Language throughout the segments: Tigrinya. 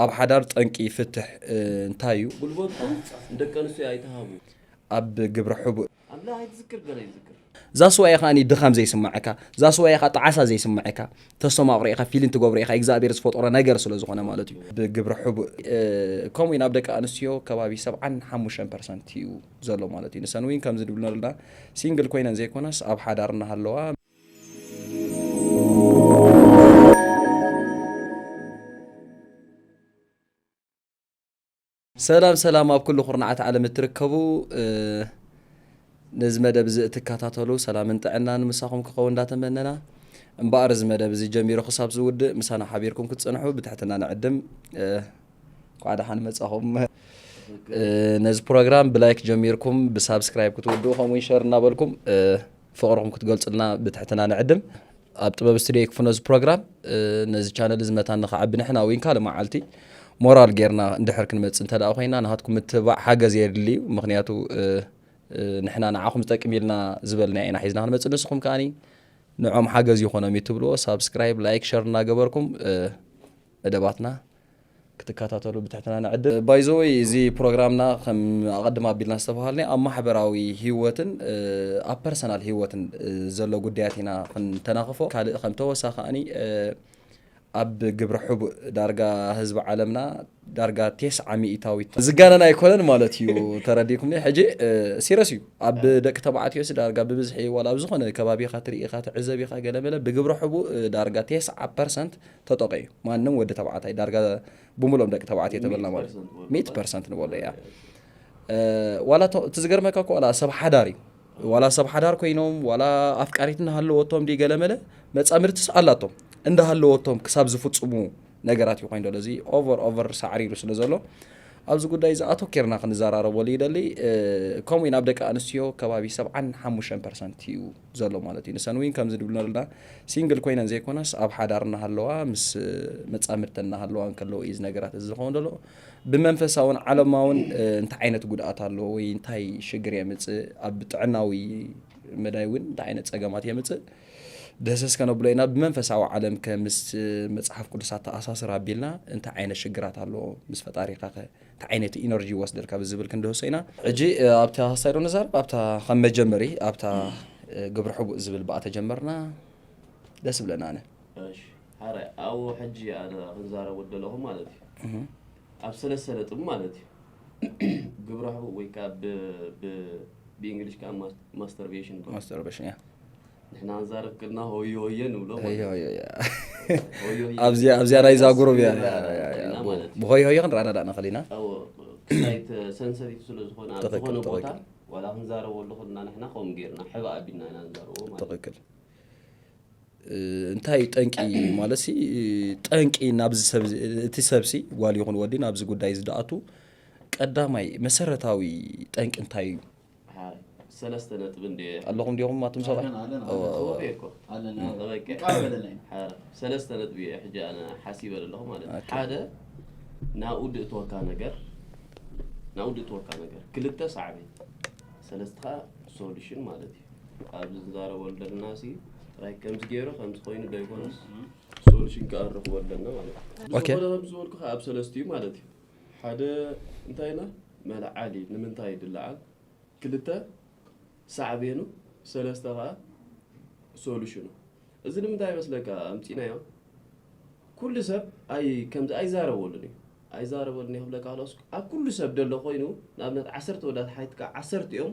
ኣብ ሓዳር ጠንቂ ፍትሕ እንታይ እዩ? ጉልበትኩም ንደቂ ኣንስትዮ ኣይትሃቡ። ኣብ ግብረ ሕቡእ ኣምላኽ ኣይትዝክር፣ ገለ ይዝክር። ዛስዋይ ከኣኒ ድኻም ዘይስምዓካ፣ ዛስዋይ ኢኻ ጣዓሳ ዘይስምዓካ፣ ተስተማቕሮ ኢኻ፣ ፊልን ትገብሮ ኢኻ እግዚኣብሔር ዝፈጠሮ ነገር ስለ ዝኾነ ማለት እዩ። ብግብረ ሕቡእ ከምኡ ናብ ደቂ ኣንስትዮ ከባቢ ሰብዓን ሓሙሽተን ፐርሰንት እዩ ዘሎ ማለት እዩ። ንሰን እውን ከምዚ ድብልና ኣለና ሲንግል ኮይነን ዘይኮነስ ኣብ ሓዳር እናሃለዋ ሰላም ሰላም ኣብ ኩሉ ኩርናዓት ዓለም እትርከቡ ነዚ መደብ እዚ እትከታተሉ ሰላምን ጥዕናን ምሳኹም ክኸውን እንዳተመነና እምበኣር እዚ መደብ እዚ ጀሚሩ ክሳብ ዝውድእ ምሳና ሓቢርኩም ክትፅንሑ ብትሕትና ንዕድም። እንኳዕ ደሓን መፃኹም። ነዚ ፕሮግራም ብላይክ ጀሚርኩም ብሳብስክራይብ ክትውድኡ ከምኡውን ሸር እናበልኩም ፍቕርኹም ክትገልፁልና ብትሕትና ንዕድም። ኣብ ጥበብ ስቱዲዮ ይክፍኖ እዚ ፕሮግራም ነዚ ቻነል እዚ መታን ንክዓቢ ንሕና እውን ካልእ መዓልቲ ሞራል ጌርና እንድሕር ክንመፅእ እንተ ደኣ ኮይና ንሃትኩም ምትብባዕ ሓገዝ የድሊ እዩ። ምክንያቱ ንሕና ንዓኹም ዝጠቅም ኢልና ዝበልናዮ ኢና ሒዝና ክንመፅእ ንስኹም ከኣኒ ንዖም ሓገዝ ይኾኖም እዩ ትብልዎ ሳብስክራይብ ላይክ ሸር እናገበርኩም መደባትና ክትከታተሉ ብትሕትና ንዕድም። ባይዘወይ እዚ ፕሮግራምና ከም ኣቐድም ኣቢልና ዝተባሃልናዮ ኣብ ማሕበራዊ ህይወትን ኣብ ፐርሰናል ህይወትን ዘሎ ጉዳያት ኢና ክንተናኽፎ። ካልእ ከም ተወሳ ከኣኒ ኣብ ግብረ ሕቡእ ዳርጋ ህዝቢ ዓለምና ዳርጋ ቴስዓ ሚእታዊት ዝጋነን ኣይኮነን ማለት እዩ። ተረዲእኩምኒ? ሕጂ ሲረስ እዩ ኣብ ደቂ ተባዕትዮስ ዳርጋ ብብዝሒ ዋላ ኣብ ዝኾነ ከባቢኻ ትርኢ ኢኻ ትዕዘብ ኢኻ ገለመለ ብግብረ ሕቡእ ዳርጋ ቴስዓ ፐርሰንት ተጠቂኡ ማንም ወዲ ተባዕታይ ዳርጋ ብምሎም ደቂ ተባዕትዮ ተበልና ማለት ሚእቲ ፐርሰንት ንበሎ እያ። ዋላ እቲ ዝገርመካ እኮ ዋላ ሰብ ሓዳር እዩ ዋላ ሰብ ሓዳር ኮይኖም ዋላ ኣፍቃሪት እናሃለወቶም ዲ ገለመለ መፃምድትስ ኣላቶም እንዳሃለወቶም ክሳብ ዝፍፅሙ ነገራት እዩ ኮይኑ ዘሎ እዚ ኦቨር ኦቨር ሳዕሪ ኢሉ ስለ ዘሎ ኣብዚ ጉዳይ እዚ ኣተኪርና ክንዘራረበሉ ይደሊ። ከምኡ ናብ ደቂ ኣንስትዮ ከባቢ ሰብዓን ሓሙሽተን ፐርሰንት እዩ ዘሎ ማለት እዩ። ንሰን እውን ከምዚ ድብልና ዘለና ሲንግል ኮይነን ዘይኮነስ ኣብ ሓዳር እናሃለዋ ምስ መፃምድተን እናሃለዋ እንከለዉ እዩ እዚ ነገራት እዚ ዝኸውን ዘሎ። ብመንፈሳውን ዓለማውን እንታይ ዓይነት ጉድኣት ኣለዎ ወይ እንታይ ሽግር የምፅእ ኣብ ጥዕናዊ መዳይ እውን እንታይ ዓይነት ፀገማት የምፅእ ደሰስ ከነብሎ ኢና። ብመንፈሳዊ ዓለም ከ ምስ መፅሓፍ ቅዱስ ኣተኣሳስር ኣቢልና እንታይ ዓይነት ሽግራት ኣለዎ ምስ ፈጣሪኻ ከ እንታይ ዓይነት ኢነርጂ ይወስደልካ ብዝብል ክንድህሶ ኢና። ሕጂ ኣብታ ሳይዶ ንዛረብ ኣብታ ከም መጀመሪ ኣብታ ግብረ ሕቡእ ዝብል ብኣ ተጀመርና ደስ ብለና ኣነ። እሺ ሓራይ ኣብኡ ሕጂ ኣነ ክንዛረቦ ደለኹ ማለት እዩ ኣብ ሰለስተ ነጥብ ማለት እዩ ግብረ ሕቡእ ወይ ከዓ ብእንግሊሽ ከዓ ማስተርቤሽን ማስተርቤሽን እያ ንሕና ንዛረብ ከልና ሆዮ ሆየ ንብሎ ኣብዚኣ ናይዛ ጉሩብ እያ ብሆይ ሆየ ክንረዳዳእ ንኽእል ኢና ሰንሰሪት ስለ ዝኾነ ኣብ ዝኾነ ቦታ ዋላ ክንዛረበሉ ከልና ንሕና ከምኡ ገይርና ሕባ ኣቢልና ኢና ንዛረቦ ማለት ትኽክል እንታይ ጠንቂ ማለት ሲ ጠንቂ ናብዚ ሰብ እቲ ሰብሲ ጓል ይኹን ወዲ ናብዚ ጉዳይ ዝደኣቱ ቀዳማይ መሰረታዊ ጠንቂ እንታይ እዩ ሰለስተ ነጥቢ እንደ ኣለኹም ዲኹም ኣቱም ሰብኣይ ሰለስተ ነጥቢ እየ ሕጂ ኣነ ሓሲበ ኣለኹ ማለት ሓደ ናብኡ ድእትወካ ነገር ናብኡ ድእትወካ ነገር ክልተ ሳዕቤን ሰለስተ ከዓ ሶሉሽን ማለት እዩ ኣብዚ ንዛረበሉ ዘለና ሲ ጥራይ ከምዚ ገይሩ ከምዚ ኮይኑ ዶ ይኮነስ ሶሉሽን ከዓ ንረክቦ ኣለና ማለት እዩ ብዝኮነ ከምዚ ዝበልኩ ከዓ ኣብ ሰለስቲኡ ማለት እዩ ሓደ እንታይ ኢና መልዓሊ ንምንታይ ድልዓል ክልተ ሳዕቤኑ ሰለስተ ከዓ ሶሉሽኑ እዚ ንምንታይ ይመስለካ ኣምፂናዮ ኩሉ ሰብ ኣይ ከምዚ ኣይዛረበሉን እዩ ኣይዛረበሉን ይክብለካ ከለስ ኣብ ኩሉ ሰብ ደሎ ኮይኑ ንኣብነት ዓሰርተ ወዳት ሓይትካ ዓሰርተ እዮም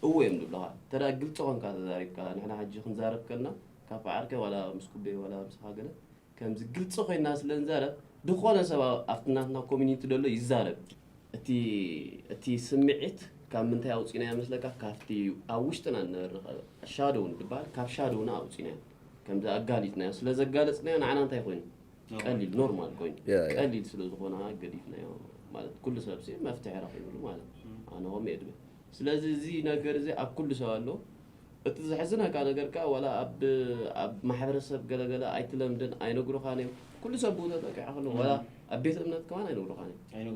እዎ እዮም ዝብለካ ተዳ ግልፂ ኮንካ ተዛሪብካ ንሕና ሕጂ ክንዛረብ ከልና ካብ ዓርከ ዋላ ምስ ኩበይ ዋላ ምስኻ ገለ ከምዚ ግልፂ ኮይና ስለ ንዛረብ ድኾነ ሰብ ኣብቲ ናትና ኮሚኒቲ ደሎ ይዛረብ እቲ እቲ ስምዒት ካብ ምንታይ ኣውፂናዮ መስለካ ካብቲ ኣብ ውሽጥና ንነበር ሻዶውን ዝበሃል ካብ ሻዶውና ኣውፂናዮ ከምዚ ኣጋሊፅናዮ ስለ ዘጋለፅናዮ ንዓና እንታይ ኮይኑ ቀሊል ኖርማል ኮይኑ ቀሊል ስለ ዝኾነ ገዲፍናዮ ማለት ኩሉ ሰብ ሲ መፍትሒ ረኺብሉ ማለት ኣነ ኸም እየ ድብል ስለዚ እዚ ነገር እዚ ኣብ ኩሉ ሰብ ኣሎ እቲ ዘሕዝነካ ነገር ከኣ ዋላ ኣብ ኣብ ማሕበረሰብ ገለገለ ኣይትለምድን ኣይነግሩኻን እዮም ኩሉ ሰብ ብኡ ተጠቂዑ ከሎ ዋላ ኣብ ቤት እምነት ከማን ኣይነግሩኻን እዮም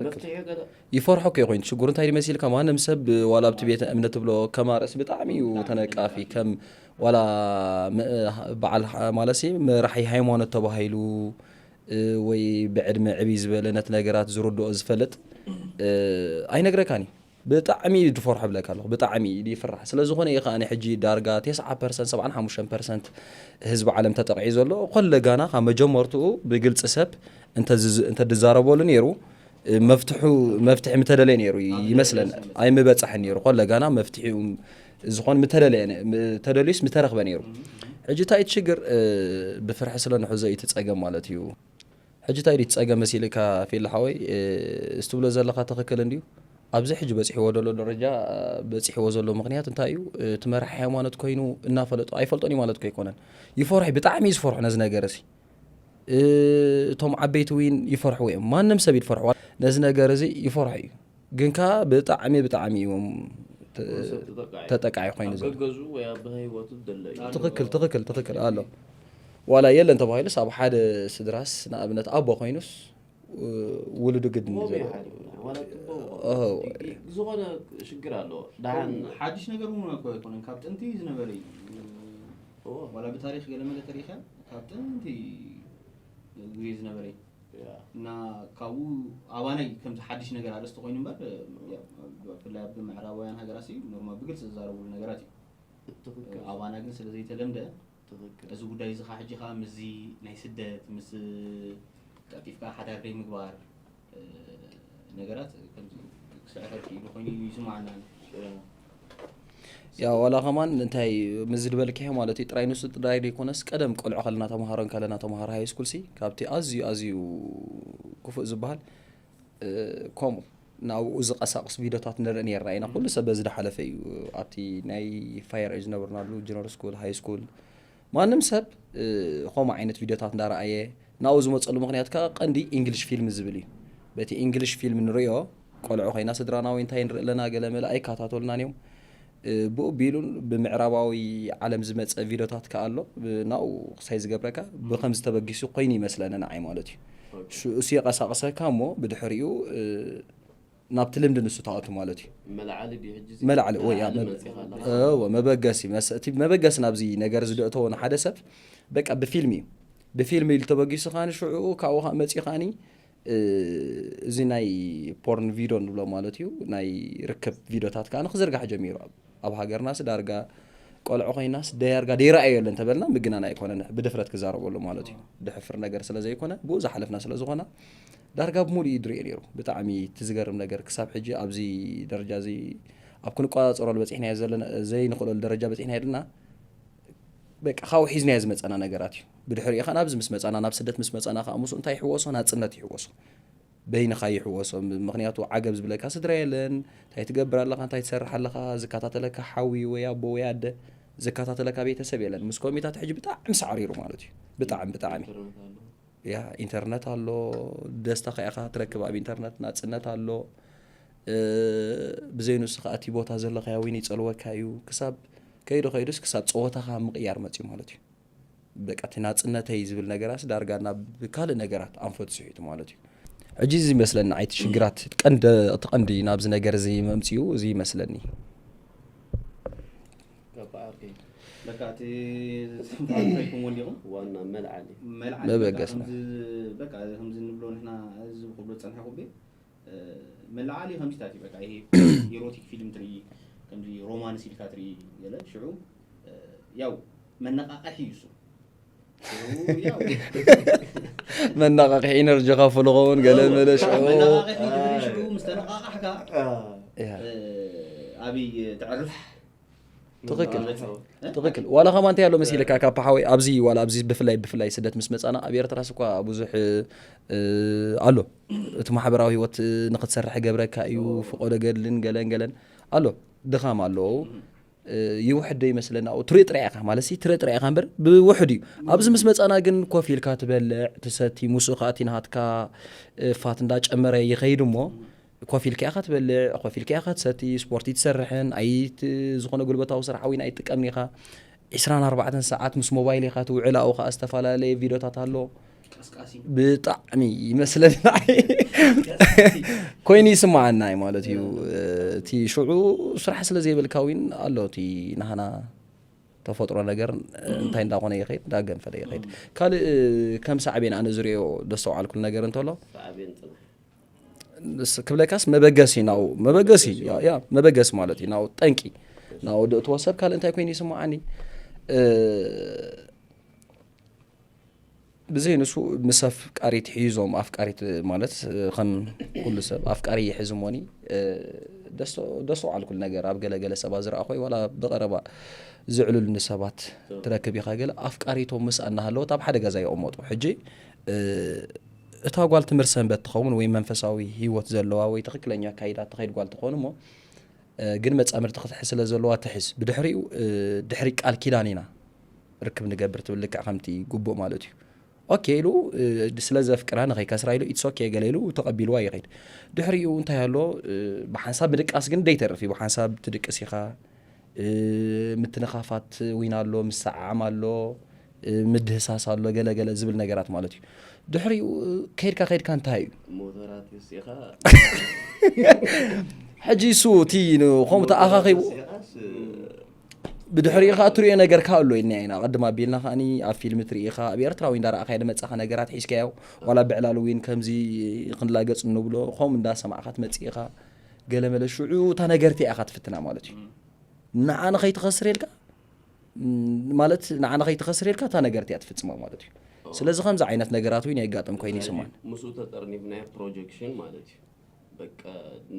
መፍትሒ ገለ ይፈርሖ እኮ ኮይኑ ሽጉር እንታይ መሲልካ ማንም ሰብ ዋላ ኣብቲ ቤተ እምነት ትብሎ ከማርስ ብጣዕሚ እዩ ተነቃፊ ከም ዋላ በዓል ማለት መራሒ ሃይማኖት ተባሂሉ ወይ ብዕድመ ዕብይ ዝበለ ነቲ ነገራት ዝርድኦ ዝፈልጥ ኣይነግረካን እዩ። ብጣዕሚ እዩ ዝፈርሖ ብለካ ኣለኹ። ብጣዕሚ እዩ ይፍራሕ። ስለ ዝኾነ እዩ ከኣ ሕጂ ዳርጋ ተስዓ ፐርሰንት፣ ሰብዓን ሓሙሽተን ፐርሰንት ህዝቢ ዓለም ተጠቂዑ ዘሎ። ኮለ ጋና ካብ መጀመርትኡ ብግልፂ ሰብ እንተ ዝዝ-፣ እንተ ዝዛረበሉ ነይሩ፣ መፍትሑ፣ መፍትሒ ምተደለየ ነይሩ ይመስለኒ። ኣይምበጻሕን ነይሩ። ኮለ ጋና መፍትሒኡ ዝኾን ምተደለየ ነ-፣ ም-፣ ተደልዩስ ምተረኽበ ነይሩ። ሕጂ እንታይ እቲ ሽግር፣ እ፣ ብፍርሒ ስለ ንሕዞ እዩ እቲ ጸገም ማለት እዩ። ሕጂ እንታይ ድዩ እቲ ጸገም መሲልካ ፊል ሓወይ? እ፣ እዚ ትብሎ ዘለኻ ትኽክል እንድዩ። ኣብዚ ሕጂ በጺሕዎ ዘሎ ደረጃ በጺሕዎ ዘሎ ምኽንያት እንታይ እዩ? እቲ መራሒ ሃይማኖት ኮይኑ እናፈለጦ ኣይፈልጦን እዩ ማለት እኮ ኣይኮነን። ይፈርሑ፣ ብጣዕሚ እዩ ዝፈርሑ ነዚ ነገር እዚ። እ፣ እቶም ዓበይቲ እውን ይፈርሕዎ እዮም። ማንም ሰብ እዩ ዝፈርሕዎ። ነዚ ነገር እዚ ይፈርሑ እዩ። ግን ከኣ ብጣዕሚ፣ ብጣዕሚ እዮም ተ-፣ ሰብ ተጠቃዒ። ተጠቃዒ ኮይኑ ኣብ ዘሎ። ገገዙ ወይ ኣብ ህይወቱ ደለ እዩ። ትኽክል፣ ትኽክል፣ ትኽክል ኣሎ። ዋላ የለን ተባሂሉስ ኣብ ሓደ ስድራስ ንኣብነት ኣቦ ኮይኑስ፣ እ፣ ውሉዱ ግድን እዩ እሞ ዘሎ። ብሓደ ዋላ ጽቡቕ እዎ። ዝኾነ ሽግር ኣሎ። ደሓን ሓድሽ ነገር እውን እኮ ኣይኮነን፣ ካብ ጥንቲ ዝነበረ እዩ። እዎ። ዋላ ብታሪኽ ገለ መለ ተሪኸ ካብ ጥንቲ ግዜ ዝነበረ እዩ። ያ። እና ካብኡ ኣባናይ ከምዚ ሓድሽ ነገር ኣርእስቲ ኮይኑ እምበር፣ ያ፣ ብፍላይ ኣብ ምዕራባውያን ሃገራት እዩ ኖርማል ብግልፂ ዝዛረብሉ ነገራት እዩ። ትኽክል። ኣባና ግን ስለ ዘይተለምደ፣ ትኽክል። እዚ ጉዳይ እዚ ኸዓ ሕጂ ኸዓ ምስዚ ናይ ስደት፣ ምስ ቀልጢፍካ ሓዳር ደይ ምግባር፣ እ፣ ነገራት ከምዚ ክስዕረልኪ ኢሉ ኮይኑ እዩ ይስማዓና። ያ። ያ፣ ዋላ ከማን እንታይ ምስ ዝበልክዮ ማለት እዩ፣ ጥራይ ንሱ ጥራይ ዘይኮነስ፣ ቀደም ቆልዑ ከለና፣ ተምሃሮ ከለና፣ ተምሃሮ ሃይ ስኩል ሲ፣ ካብቲ ኣዝዩ፣ ኣዝዩ ክፉእ ዝበሃል፣ እ፣ ከምኡ ናብኡ ዝቀሳቅስ ቪዲዮታት ንርኢ ነርና ኢና። ኩሉ ሰብ በዚ ዝሓለፈ እዩ። ኣብቲ ናይ ፋየር እዩ ዝነበርናሉ፣ ጀነራል ስኩል፣ ሃይ ስኩል፣ ማንም ሰብ፣ እ፣ ከምኡ ዓይነት ቪዲዮታት እንዳረኣየ ናብኡ ዝመፀሉ ምኽንያት ከዓ ቀንዲ ኢንግሊሽ ፊልም ዝብል እዩ። በቲ ኢንግሊሽ ፊልም ንሪኦ፣ ቆልዑ ኮይና ስድራና ወይ እንታይ ንርኢ ኣለና፣ ገለ መለ ኣይከታተሉናን እዮም። እ፣ ብኡ ቢሉን ብምዕራባዊ ዓለም ዝመፀ ቪዲዮታት ከዓ ኣሎ። ብ-፣ ናብኡ ክሳይ ዝገብረካ ብከምዚ ተበጊሱ ኮይኑ ይመስለኒ ንዓይ ማለት እዩ። ኦኬ። ሽ-፣ እሱ የቀሳቅሰካ እሞ ብድሕሪኡ፣ እ፣ ናብቲ ልምዲ ንሱ ተኣቱ ማለት እዩ። መልዓሊ ድዩ ሕጂ እዚ? መልዓሊ፣ ወይ፣ ያ፣ መልዓሊ መብ-፣ መጺኻ ኣለኻ? እወ፣ መበገሲ፣ መስ-፣ እቲ መበገሲ ናብዚ ነገር ዝደእተዎ ንሓደ ሰብ በቃ ብፊልም እዩ። ብፊልም ኢሉ ተበጊሱ ከዓኒ ሽዑ ካብኡ ከዓ መጺኡ ከዓኒ፣ እ፣ እዚ ናይ ፖርን ቪድዮ ንብሎ ማለት እዩ፣ ናይ ርክብ ቪድዮታት ከዓኒ ክዝርጋሕ ጀሚሩ። ኣብ፣ ኣብ ሃገርናስ ዳርጋ ቆልዑ ኮይናስ ደያርጋ ደይረኣዮ የለን ተበልና ምግናን ኣይኮነን፣ ብድፍረት ክዛረበሉ ማለት እዩ። ድሕፍር ነገር ስለ ዘይኮነ፣ ብኡ ዝሓለፍና ስለ ዝኾና፣ ዳርጋ ብምሉእ እዩ ድሪኦ ነይሩ። ብጣዕሚ እቲ ዝገርም ነገር፣ ክሳብ ሕጂ ኣብዚ ደረጃ እዚ ኣብ ክንቆጻጸረሉ በጺሕናዮ ዘለና፣ ዘይንኽእለሉ ደረጃ በጺሕናዮ ዘለና፣ በቃ ካብኡ ሒዝናዮ ዝመጸና ነገራት እዩ። ብድሕሪኡ ኸኣ ናብዚ ምስ መጻና፣ ናብ ስደት ምስ መጻና ኸኣ ምስኡ እንታይ ይሕወሶ? ናጽነት ይሕወሶ። በይንኻ ይሕወሶ። ም-፣ ምኽንያቱ ዓገብ ዝብለካ ስድራ የለን። እንታይ ትገብር ኣለኻ? እንታይ ትሰርሕ ኣለኻ? ዝከታተለካ ሓዊ ወይ ኣቦ ወይ ኣደ፣ ዝከታተለካ ቤተሰብ የለን። ምስ ኮሚታት ሕጂ ብጣዕሚ ሳዕሪሩ ማለት እዩ። ብጣዕሚ፣ ብጣዕሚ። ኢንተርነት ኣሎ። ያ፣ ኢንተርነት ኣሎ። ደስታኻ ኢኻ ትረክብ ኣብ ኢንተርነት፣ ናጽነት ኣሎ። እ፣ ብዘይ ንሱ ኸኣ እቲ ቦታ ዘለኻዮ እውን ይጸልወካ እዩ። ክሳብ ከይዱ ከይዱስ ክሳብ ጸወታኻ ምቕያር መጽዩ ማለት እዩ። በቃ እቲ ናጽነተይ ዝብል ነገራስ ዳርጋ ናብ ካልእ ነገራት ኣንፈቱ ስሒቱ ማለት እዩ። ሕጂ እዚ ይመስለኒ ንዓይ እቲ ሽግራት ቀንዲ፣ እቲ ቀንዲ ናብዚ ነገር እዚ መምጽኡ እዚ ይመስለኒ። ገባህ ዓርከይ። በቃ እቲ ዝሰምዕኩሞ እንዲኹም? ዋና መልዓሊ። መልዓሊ፣ በቃ መበገስና። ከምዚ፣ በቃ ከምዚ ንብሎ ንሕና፣ እዚ ክብሎ ዝጸንሐ ኩቤ፣ እ፣ መለዓሊ ከምዚታት እዩ። በቃ ይሄ ኢሮቲክ ፊልም ትርኢ፣ ከምዚ ሮማንስ ኢልካ ትርኢ ገለ፣ ሽዑ፣ እ፣ ያው መነቃቃሒ እዩ እሱ። ሽዑ ያው መነቃቅሒ ኢነርጂኻ ፍሉቕ እውን ገለ እዎ። መለ ሽዑ። መነቃቅሒ ትርኢ ሽዑ ምስ ተነቃቃሕካ፣ ያ። እ፣ ኣበይ ተዕርፍ? ትኽክል። ማለት ነው። ትኽክል። ዋላ ኸማን እንታይ ኣሎ መሲልካ፣ ካብ ሓወይ ኣብዚ፣ ዋላ ኣብዚ ብፍላይ፣ ብፍላይ ስደት ምስ መጻና፣ ኣብ ኤርትራስ እኳ ብዙሕ፣ እ፣ ኣሎ። እቲ ማሕበራዊ ህይወት ንኽትሰርሕ ይገብረካ እዩ፣ ፍቆዶ ገድልን ገለን ገለን ኣሎ። ድኻም ኣለዎ። እ፣ ይውሕድ ዶ ይመስለና? ትርኢ ጥራይ ኢኻ፣ ማለት ሲ፣ ትርኢ ጥራይ ኢኻ እምበር፣ ብውሕድ እዩ። ኣብዚ ምስ መጻና ግን ኮፍ ኢልካ ትበልዕ፣ ትሰቲ፣ ምስኡ ከኣ እቲ ናሃትካ፣ እ፣ ፋት እንዳጨመረ ይኸይድ እሞ፣ ኮፍ ኢልካ ኢኻ ትበልዕ፣ ኮፍ ኢልካ ኢኻ ትሰቲ፣ ስፖርት ኣይትሰርሕን፣ ኣይት-፣ ዝኾነ ጉልበታዊ ስራሕ እውን ኣይትጥቀምን ኢኻ። ዒስራን ኣርባዕተን ሰዓት ምስ ሞባይል ኢኻ ትውዕል፣ ኣብኡ ኸኣ ዝተፈላለየ ቪድዮታት ኣሎ። ቀስቃሲ። ብጣዕሚ ይመስለኒ ንዓይ። ቀስቃሲ። ኮይኑ ይስምዓና እዩ ማለት እዩ። እ። እቲ ሽዑ ስራሕ ስለ ዘይብልካ እውን ኣሎ እቲ ናህና ተፈጥሮ ነገር እንታይ እንዳኾነ ይኸይድ፣ እንዳገንፈለ ይኸይድ። ካልእ ከም ሳዕቤን ኣነ ዝሪኦ ዘስተውዓልኩሉ ነገር እንተሎ ሳዕቤን ጽናሕ ንስ- ክብለካስ መበገሲ ናው መበገሲ ያ- ያ መበገሲ ማለት እዩ ናው ጠንቂ ናው ደእትዎ ሰብ ካልእ እንታይ ኮይኑ ይስምዓኒ እ፣ ብዘይ ንሱ ምስ ኣፍቃሪት ሒዞም ኣፍቃሪት ማለት እ፣ ከም ኩሉ ሰብ ኣፍቃሪ ይሕዝ እሞኒ እ፣ ደስቶ- ደስተውዓልኩሉ ነገር ኣብ ገለገለ ሰባት ዝረኣኾይ ዋላ ብቐረባ ዝዕልሉኒ ሰባት ትረክብ ኢኻ ገለ ኣፍቃሪቶም ምስ እናሃለወት ኣብ ሓደ ገዛ ይቕመጡ ሕጂ እ፣ እታ ጓል ትምህር ሰንበት ትኸውን ወይ መንፈሳዊ ህይወት ዘለዋ ወይ ትኽክለኛ ኣካይዳ ትኸይድ ጓል ትኸውን እሞ እ፣ ግን መጻምድቲ ክትሕዝ ስለ ዘለዋ ትሕዝ ብድሕሪኡ እ፣ ድሕሪ ቃል ኪዳን ኢና ርክብ ንገብር ትብል ልክዕ ከምቲ ግቡእ ማለት እዩ ኦኬ ኢሉ እ፣ ስለ ዘፍቅራ ንኸይከስራ ኢሉ ኢትስ ኦኬ ገለ ኢሉ ተቐቢልዋ ይኸይድ ድሕሪኡ እንታይ ኣሎ እ፣ ብሓንሳብ ምድቃስ ግን ደይተርፍ እዩ ብሓንሳብ ትድቅስ ኢኻ እ፣ ምትንኻፋት ዊን ኣሎ ምስዓዓም ኣሎ እ፣ ምድህሳስ ኣሎ ገለ ገለ ዝብል ነገራት ማለት እዩ ድሕሪኡ እ፣ ከይድካ ከይድካ እንታይ እዩ ሞተራት ወሲኻ ሕጂ እሱ እቲ ን- ከምኡ ተኣኻኺቡ ወሲኻስ ብድሕሪኡ ከዓ ትሪኦ ነገር ከዓ ኣሎ ኢልና ኢና ቅድም ኣቢልና ከዓኒ ኣብ ፊልም ትርኢ ኢኻ ኣብ ኤርትራዊ እንዳረኣኻዮ ዝመፃኻ ነገራት ሒዝካዮ ዋላ ብዕላል እውን ከምዚ ክንላገፅ እንብሎ ከምኡ እንዳሰማዕካ ትመፅእ ኢኻ ገለመለ ሽዑ እታ ነገርቲ ኢኻ ትፍትና ማለት እዩ ንዓ ንኸይትኸስር ኢልካ ም፣ ማለት ንዓ ንኸይትኸስር ኢልካ እታ ነገርቲ እያ ትፍፅማ ማለት እዩ ስለዚ ከምዚ ዓይነት ነገራት እውን የጋጥም ኮይኑ ይስማን ምስኡ ተጠርኒፍናዮ ፕሮጀክሽን ማለት እዩ በቃ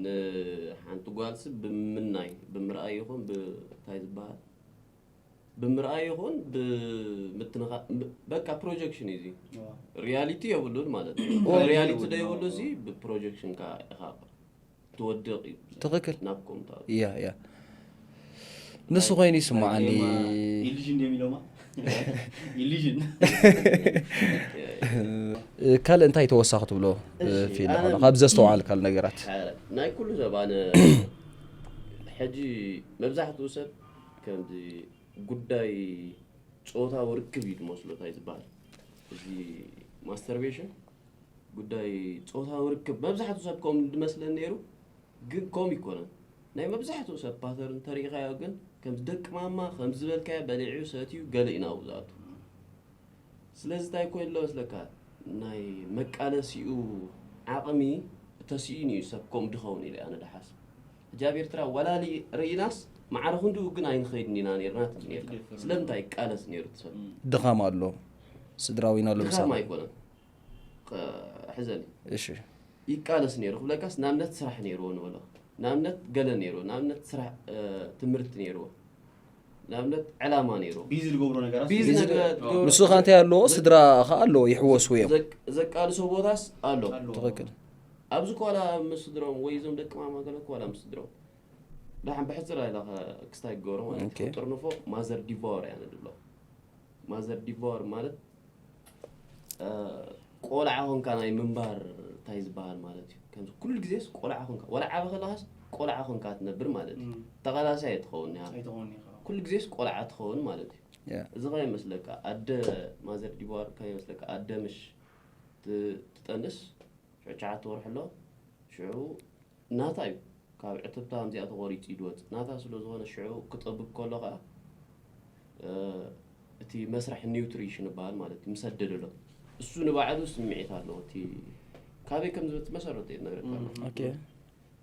ንሓንቲ ጓልሲ ብምናይ ብምርኣይ ይኹን እንታይ ዝበሃል ብምርኣይ ይኹን ብምትንኻ በቃ ፕሮጀክሽን እዩ ሪያሊቲ የብሉን ማለት እዩ ሪያሊቲ ዶ የብሉ እዚ ብፕሮጀክሽን ከዓ ኢኻ ትወድቕ እዩ ትኽክል ናብ ኮምታ እያ እያ ንሱ ኮይኑ ይስማዓኒ ኢሉዥን የሚለውማ ኢሉዥን ካልእ እንታይ ተወሳኺ ትብሎ ፊልም ካብ ዘስተውዓል ካል ነገራት ናይ ኩሉ ሰብ ኣነ ሕጂ መብዛሕትኡ ሰብ ከምዚ ጉዳይ ፆታዊ ርክብ እዩ ዝመስሎ እንታይ ዝበሃል እዚ ማስተርቤሽን ጉዳይ ፆታዊ ርክብ መብዛሕትኡ ሰብ ከም ዝመስለን ነይሩ ግን ከም ይኮነን ናይ መብዛሕትኡ ሰብ ፓተርን ተሪኢኻዮ ግን ከም ደቂ ማማ ከም ዝበልካዮ በሊዑ ሰትዩ ገለ ኢናው ዝኣቱ ስለዚ እንታይ ኮይኑ ኣሎ መስለካ ናይ መቃለሲኡ ዓቕሚ ተስኢኑ እዩ ሰብ ከም ድኸውን ኢለ ኣነ ድሓስ ሕጂ ኣብ ኤርትራ ወላሊ ርኢናስ ማዕረ ክንድኡ ግን ኣይንኸይድን ኢና ነርና ትብል ነርካ ስለምንታይ ይቃለስ ነይሩ ትሰብ ድኻም ኣሎ ስድራዊና ኣሎ ድኻም ኣይኮነን ሕዘኒ እሺ ይቃለስ ነይሩ ክብለካስ ንኣብነት ስራሕ ነይርዎ ንበሎ ንኣብነት ገለ ነይርዎ ንኣብነት ስራሕ ትምህርቲ ነይርዎ ንኣብነት ዕላማ ነይርዎ ቢዚ ዝገብሮ ነገራት ቢዚ ነገር ንሱ ከ እንታይ ኣለዎ ስድራ ከ ኣለዎ ይሕወሱ እዮም ዘቃልሶ ቦታስ ኣሎ ትኽክል ኣብዚ ኮላ ምስ ስድሮም ወይ እዞም ደቂ ማማ ገለ ኮላ ምስ ስድሮም ደሓን ብሕፅር ኢላ ክስታይ ክገብሮ ማለት ኦኬ። ጥርንፎ ማዘር ዲቫወር እያ ንድብሎ ማዘር ዲቫወር ማለት ቆልዓ ኾንካ ናይ ምንባር እንታይ ዝበሃል ማለት እዩ ከምዚ ኩሉ ግዜስ ቆልዓ ኾንካ ወላ ዓበ ከለኻስ ቆልዓ ኾንካ ትነብር ማለት እዩ ተቓላሲ ኣይትኸውን ኢኻ ኣይትኸውን ኢኻ ኩሉ ግዜስ ቆልዓ ትኸውን ማለት እዩ ያ እዚ ከ ይመስለካ ኣደ ማዘር ዲባር ከ ይመስለካ ኣደ ምሽ ት- ትጠንስ ሽዑ ትሽዓተ ወርሒ ኣሎ ሽዑ ናታ እዩ ካብ ዕትብታ ከምዚኣ ተቆሪፁ እዩ ድወፅ ናታ ስለ ዝኾነ ሽዑ ክጠብብ ከሎ ከዓ እ፣ እቲ መስርሕ ኒውትሪሽን ይበሃል ማለት እዩ ምሰደደሎ እሱ ንባዕሉ ስምዒት ኣለዎ እቲ ካበይ ከም ዝመፅእ መሰረቱ እየ ዝነግረካ ኣለኹ። ኦኬ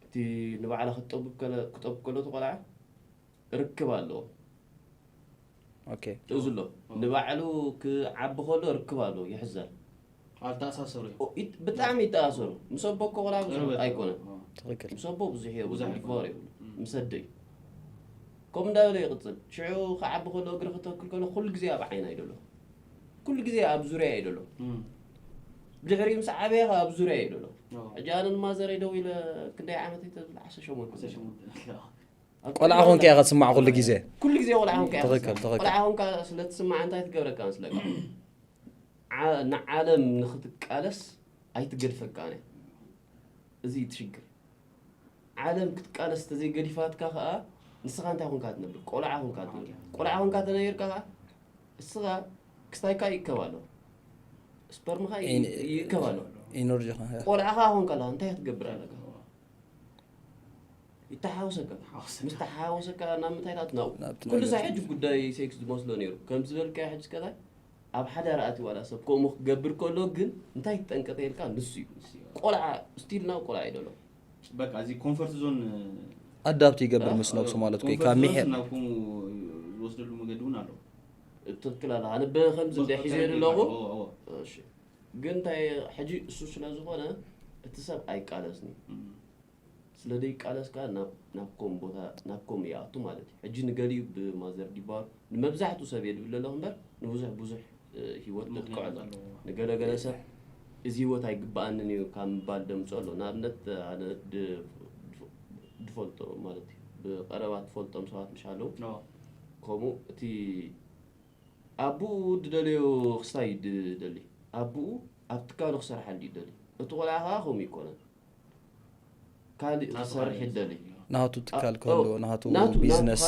እቲ ንባዕላ ክትጠብብ ከለ- ክጠብብ ከሎ እቲ ቆልዓ ርክብ ኣለዎ ኦኬ እዚ ኣሎ ንባዕሉ ክዓቢ ከሎ ርክብ ኣለዎ ይሕዘል ኣተኣሳሰሩ እዩ ኦ፣ ይት- ብጣዕሚ ይተኣሰሩ ምስ ኣቦ እኮ ቆልዓ ብዙሕ ቅርበት። ኣይኮነን ኦ። ትኽክል ምስ ኣቦ ብዙሕ የብሉ ብዙሕ ዲኮር የብሉ ምስ ኣደ እዩ ከምኡ እንዳበለ ይቕፅል ሽዑ ክዓቢ ከሎ እግሪ ክተክል ከሎ ኩሉ ግዜ ኣብ ዓይና እዩ ደሎ ኩሉ ግዜ ኣብ ዙርያ እዩ ደሎ እም። ብድሕሪኡ ምስ ዓበየ ኣብ ዙርያ እዩ ደሎ ኦ። ሕጂ ኣነ ንማዘረይ ደው ኢለ ክንደይ ዓመት እዩ ተብል ዓሰርተ ሸሞንተ ዓሰርተ ሸሞንተ። ቆልዓ ኾንካ ኢኻ ትስማዕ ኩሉ ግዜ ኩሉ ግዜ ቆልዓ ኾንካ ኢኻ ትኽክል፣ ትስማዕ። ትኽክል። ቆልዓ ኾንካ ስለ ትስማዕ እንታይ ትገብረካ መስለካ ዓ- ንዓለም ንኽትቃለስ ኣይትገድፈካን እያ እዚ እዩ እቲ ሽግር ዓለም ክትቃለስ ተዘይገዲፋትካ ከዓ ንስኻ እንታይ ኾንካ ትነብር ቆልዓ ኾንካ ትነብር ቆልዓ ኾንካ ተነቢርካ ከዓ እስኻ ክስታይካ ይእከብ ኣሎ ስፐርምኻ ይ- ኢን- ይእከብ ኣሎ ኢነርጂ ቆልዓ ከዓ ኾንካ ኣለኻ እንታይ ክትገብር ኣለካ ይተሓወሰካ። ምስ ተሓወሰካ ናብ ምንታይ ናት ናብኡ? ኩሉ ሰብ ሕጂ ጉዳይ ሴክስ ዝመስሎ ነይሩ። ከም ዝበልካዮ ሕጂ ከላይ ኣብ ሓዳር ኣትዩ ዋላ ሰብ ከምኡ ክገብር ከሎ ግን እንታይ ትጠንቀቕ ኢልካ ንሱ እዩ። ቆልዓ ስቲል ናው ቆልዓ እዩ ዘሎ። በቃ እዚ ኮንፈርት ዞን ኣዳፕት ይገብር ምስ ነብሱ ማለት እኮ እዩ። ካብ ምሒር ናብ ከምኡ ዝወስደሉ መገዲ እውን ኣሎ። ትክክል ኣለ ኣነ ብከምዚ እንደ ሒዘ ኣለኹ። እሺ ግን እንታይ ሕጂ እሱ ስለ ዝኾነ እቲ ሰብ ኣይቃለስኒ ስለ ዘይቃለስካ ናብ ናብ ኮም ቦታ ናብ ኮም ይኣቱ ማለት እዩ። ሕጂ ንገሊኡ ብማዘር ዲባር ንመብዛሕቱ ሰብ የድብል ኣለኹ እምበር ንብዙሕ ብዙሕ ህይወት ተጥቅዐሉ። ንገለገለ ሰብ እዚ ህይወት ኣይግበኣንን እዩ ካብ ምባል ደምፅኦ ኣሎ። ንኣብነት ኣነ ድፈልጦ ማለት እዩ ብቀረባ ትፈልጦም ሰባት ምሽ ኣለዉ። ከምኡ እቲ ኣቡኡ ድደልዮ ክስታይ ድደሊ ኣቡኡ ኣብ ትካሉ ክሰርሓሉ ይደሊ። እቲ ቆልዓ ከዓ ከምኡ ይኮነን ካልእ ክሰርሕ ይደሊ። ናቱ ትካል ከሎ ናቱ ቢዝነስ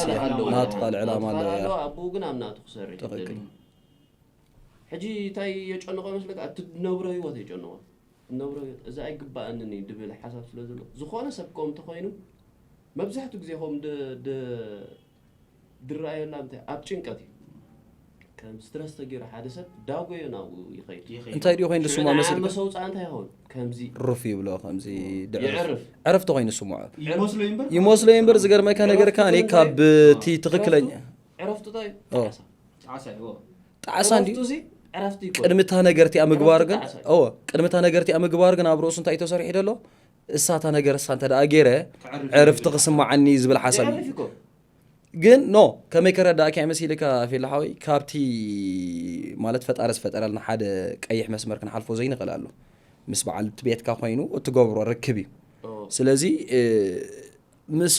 ናቱ ካልእ ዕላማ ኣለዎ። ኣቡኡ ግን ኣብ ናቱ ክሰርሕ ይደሊ። ሕጂ እንታይ የጨንቆ መስለካ? እቲ ድነብሮ ህይወት የጨንቆ። ድነብሮ ህይወት እዚ ኣይግባኣንን እዩ ድብል ሓሳብ ስለ ዘሎ ዝኾነ ሰብ ከም እንተኮይኑ መብዛሕትኡ ግዜ ከም ድረኣየላ እንታይ ኣብ ጭንቀት እዩ። ከም ስትረስ ተገይሩ ሓደ ሰብ ዳጎዮ ናብኡ ይኸይድ። እንታይ ድዩ ኮይኑ ስማ መስል መሰውፃ እንታይ ይኸውን? ከምዚ ሩፍ ይብሎ ከምዚ የዕርፍ። ዕረፍቲ ኮይኑ ስምዖ ይመስሎ እዩ እምበር ይመስሎ እዩ እምበር ዝገርመካ ነገር ከዓኒ ካብ እቲ ትኽክለኛ ዕረፍቱ እንታይ እዩ? ጣዕሳ። ጣዕሳ እዩ። ጣዕሳ እንዲ ዕረፍቱ እዚ ዕረፍቲ ይኮን። ቅድሚ እታ ነገር እቲኣ ምግባር ግን ጣዕሳ እዩ። እወ ቅድሚ እታ ነገር እቲኣ ምግባር ግን ኣብ ርእሱ እንታይ እዩ ተሰሪሑ ደሎ? እሳ እታ ነገር እሳ እንተ ደኣ ገይረ ዕርፍቲ ክስምዓኒ ዝብል ሓሳብ እዩ። ይዕርፍ ይኮን። ግን ኖ ከመይ ከረዳእካ እየ መሲልካ ፊላ ሓወይ ካብቲ ማለት ፈጣሪ ዝፈጠረልና ሓደ ቀይሕ መስመር ክንሓልፎ ዘይንኽእል ኣሎ። ምስ በዓልቲ ቤትካ ኮይኑ እትገብሮ ርክብ እዩ። ስለዚ ምስ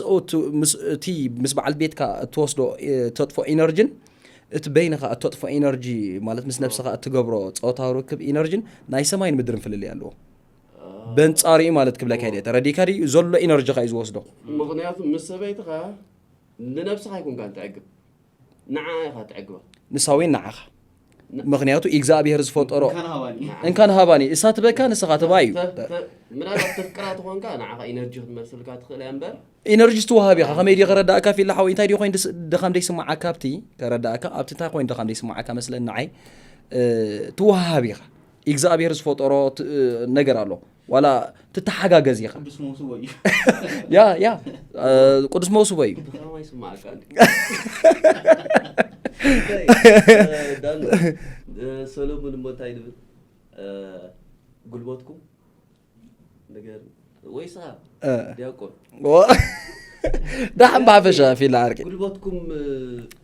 እቲ ምስ በዓልቲ ቤትካ እትወስዶ እተጥፎ ኢነርጅን እቲ በይንኻ እተጥፎ ኢነርጂ ማለት ምስ ነብስኻ እትገብሮ ፆታዊ ርክብ ኢነርጅን ናይ ሰማይን ምድርን ፍልልይ ኣለዎ። በንፃሪኡ ማለት ክብለካ ኢለ ተረዲእካ ድዩ ዘሎ ኢነርጂኻ እዩ ዝወስዶ። ምክንያቱ ምስ ሰበይትኻ ንነብስኻ ኣይኮንካን ትዕግብ ንዓ ኢኻ ትዕግባ። ንሳ ወይ ንዓኻ ምክንያቱ እግዚኣብሔር ዝፈጠሮ እንካን ሃባኒ እሳ ትበካ ንስኻ ትባ እዩ። ምናልባት ተፍቅራ ትኾንካ ንዓኻ ኢነርጂ ክትመልስልካ ትኽእል እያ እምበር ኢነርጂ ትወሃብ ኢኻ። ከመይ ድዩ ከረዳእካ ፊላ ሓወይ እንታይ ድዩ ኮይኑ ድኻም ደይስማዓካ ኣብቲ ከረዳእካ ኣብቲ እንታይ ኮይኑ ድኻም ደይስማዓካ መስለኒ ንዓይ ትወሃብ ኢኻ። እግዚኣብሔር ዝፈጠሮ ነገር ኣሎ ዋላ ትተሓጋገዝ ኢኻ። ቅዱስ መውስቦ እዩ። ያ ያ ቅዱስ መውስቦ እዩ። ሰሎሙን እሞ እንታይ ንብል ጉልበትኩም ነገር ወይሳ ዲያቆን ዳሕን ብሓፈሻ ፊላ ዓርቂ ጉልበትኩም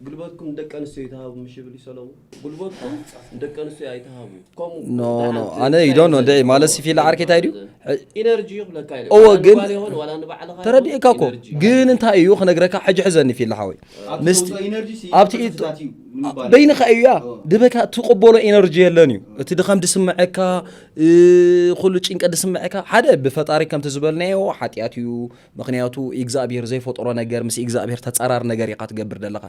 ጉልበትኩም ደቂ ኣንስትዮ ይተሃቡ ምሽ ይብል ሰለሙ ጉልበትኩም ደቂ ኣንስትዮ ኣይተሃቡ። ኖ ኖ ኣነ ይዶ ኖ ደይ ማለት ሲ ፊላ ዓርቂ እንታይ ድዩ? ኢነርጂ ይኽለካ ኢለ እወ ግን ተረዲእካ እኮ ግን እንታይ እዩ ክነግረካ ሕጂ ሕዘኒ ፊላ ሓወይ ምስቲ ኣብቲ በይንኻ እዩ ያ ድበካ ትቕበሎ ኢነርጂ የለን እዩ እቲ ድኻም ድስምዐካ ኩሉ ጭንቀት ድስምዐካ ሓደ ብፈጣሪ ከምቲ ዝበልናዮ ሓጢኣት እዩ ምክንያቱ እግዚኣብሔር ዘይፈጠሮ ነገር ምስ እግዚኣብሔር ተፃራር ነገር ኢኻ ትገብር ዘለኻ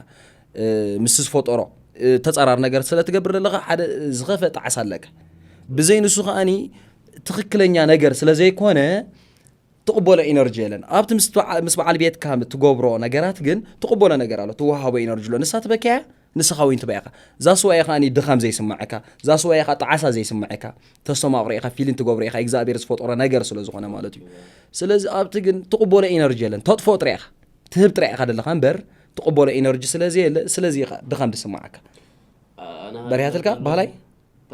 ምስ ዝፈጠሮ ተፃራር ነገር ስለ ትገብር ዘለኻ ሓደ ዝኸፈ ጣዕሳ ኣለካ ብዘይ ንሱ ከዓኒ ትኽክለኛ ነገር ስለ ዘይኮነ ትቕበሎ ኢነርጂ የለን ኣብቲ ምስ በዓል ቤትካ ትገብሮ ነገራት ግን ትቕበሎ ነገር ኣሎ ትወሃቦ ኢነርጂ ኣሎ ንሳ ትበክያ ንስኻ ወይን ትበያ ኢኻ እዛ ስዋ ኢኻ ድኻም ዘይስምዐካ እዛ ስዋ ኢኻ ጣዓሳ ዘይስምዐካ ተስተማቕሮ ኢኻ ፊልን ትገብሮ ኢኻ እግዚኣብሔር ዝፈጠሮ ነገር ስለ ዝኾነ ማለት እዩ ስለዚ ኣብቲ ግን ትቕበሎ ኢነርጂ የለን ተጥፎ ጥራይ ኢኻ ትህብ ጥራይ ኢኻ ደለኻ እምበር ትቕበሎ ኢነርጂ ስለ ዘየለ ስለዚ ኢኻ ድኻም ዝስምዓካ በሪሃትልካ ባህላይ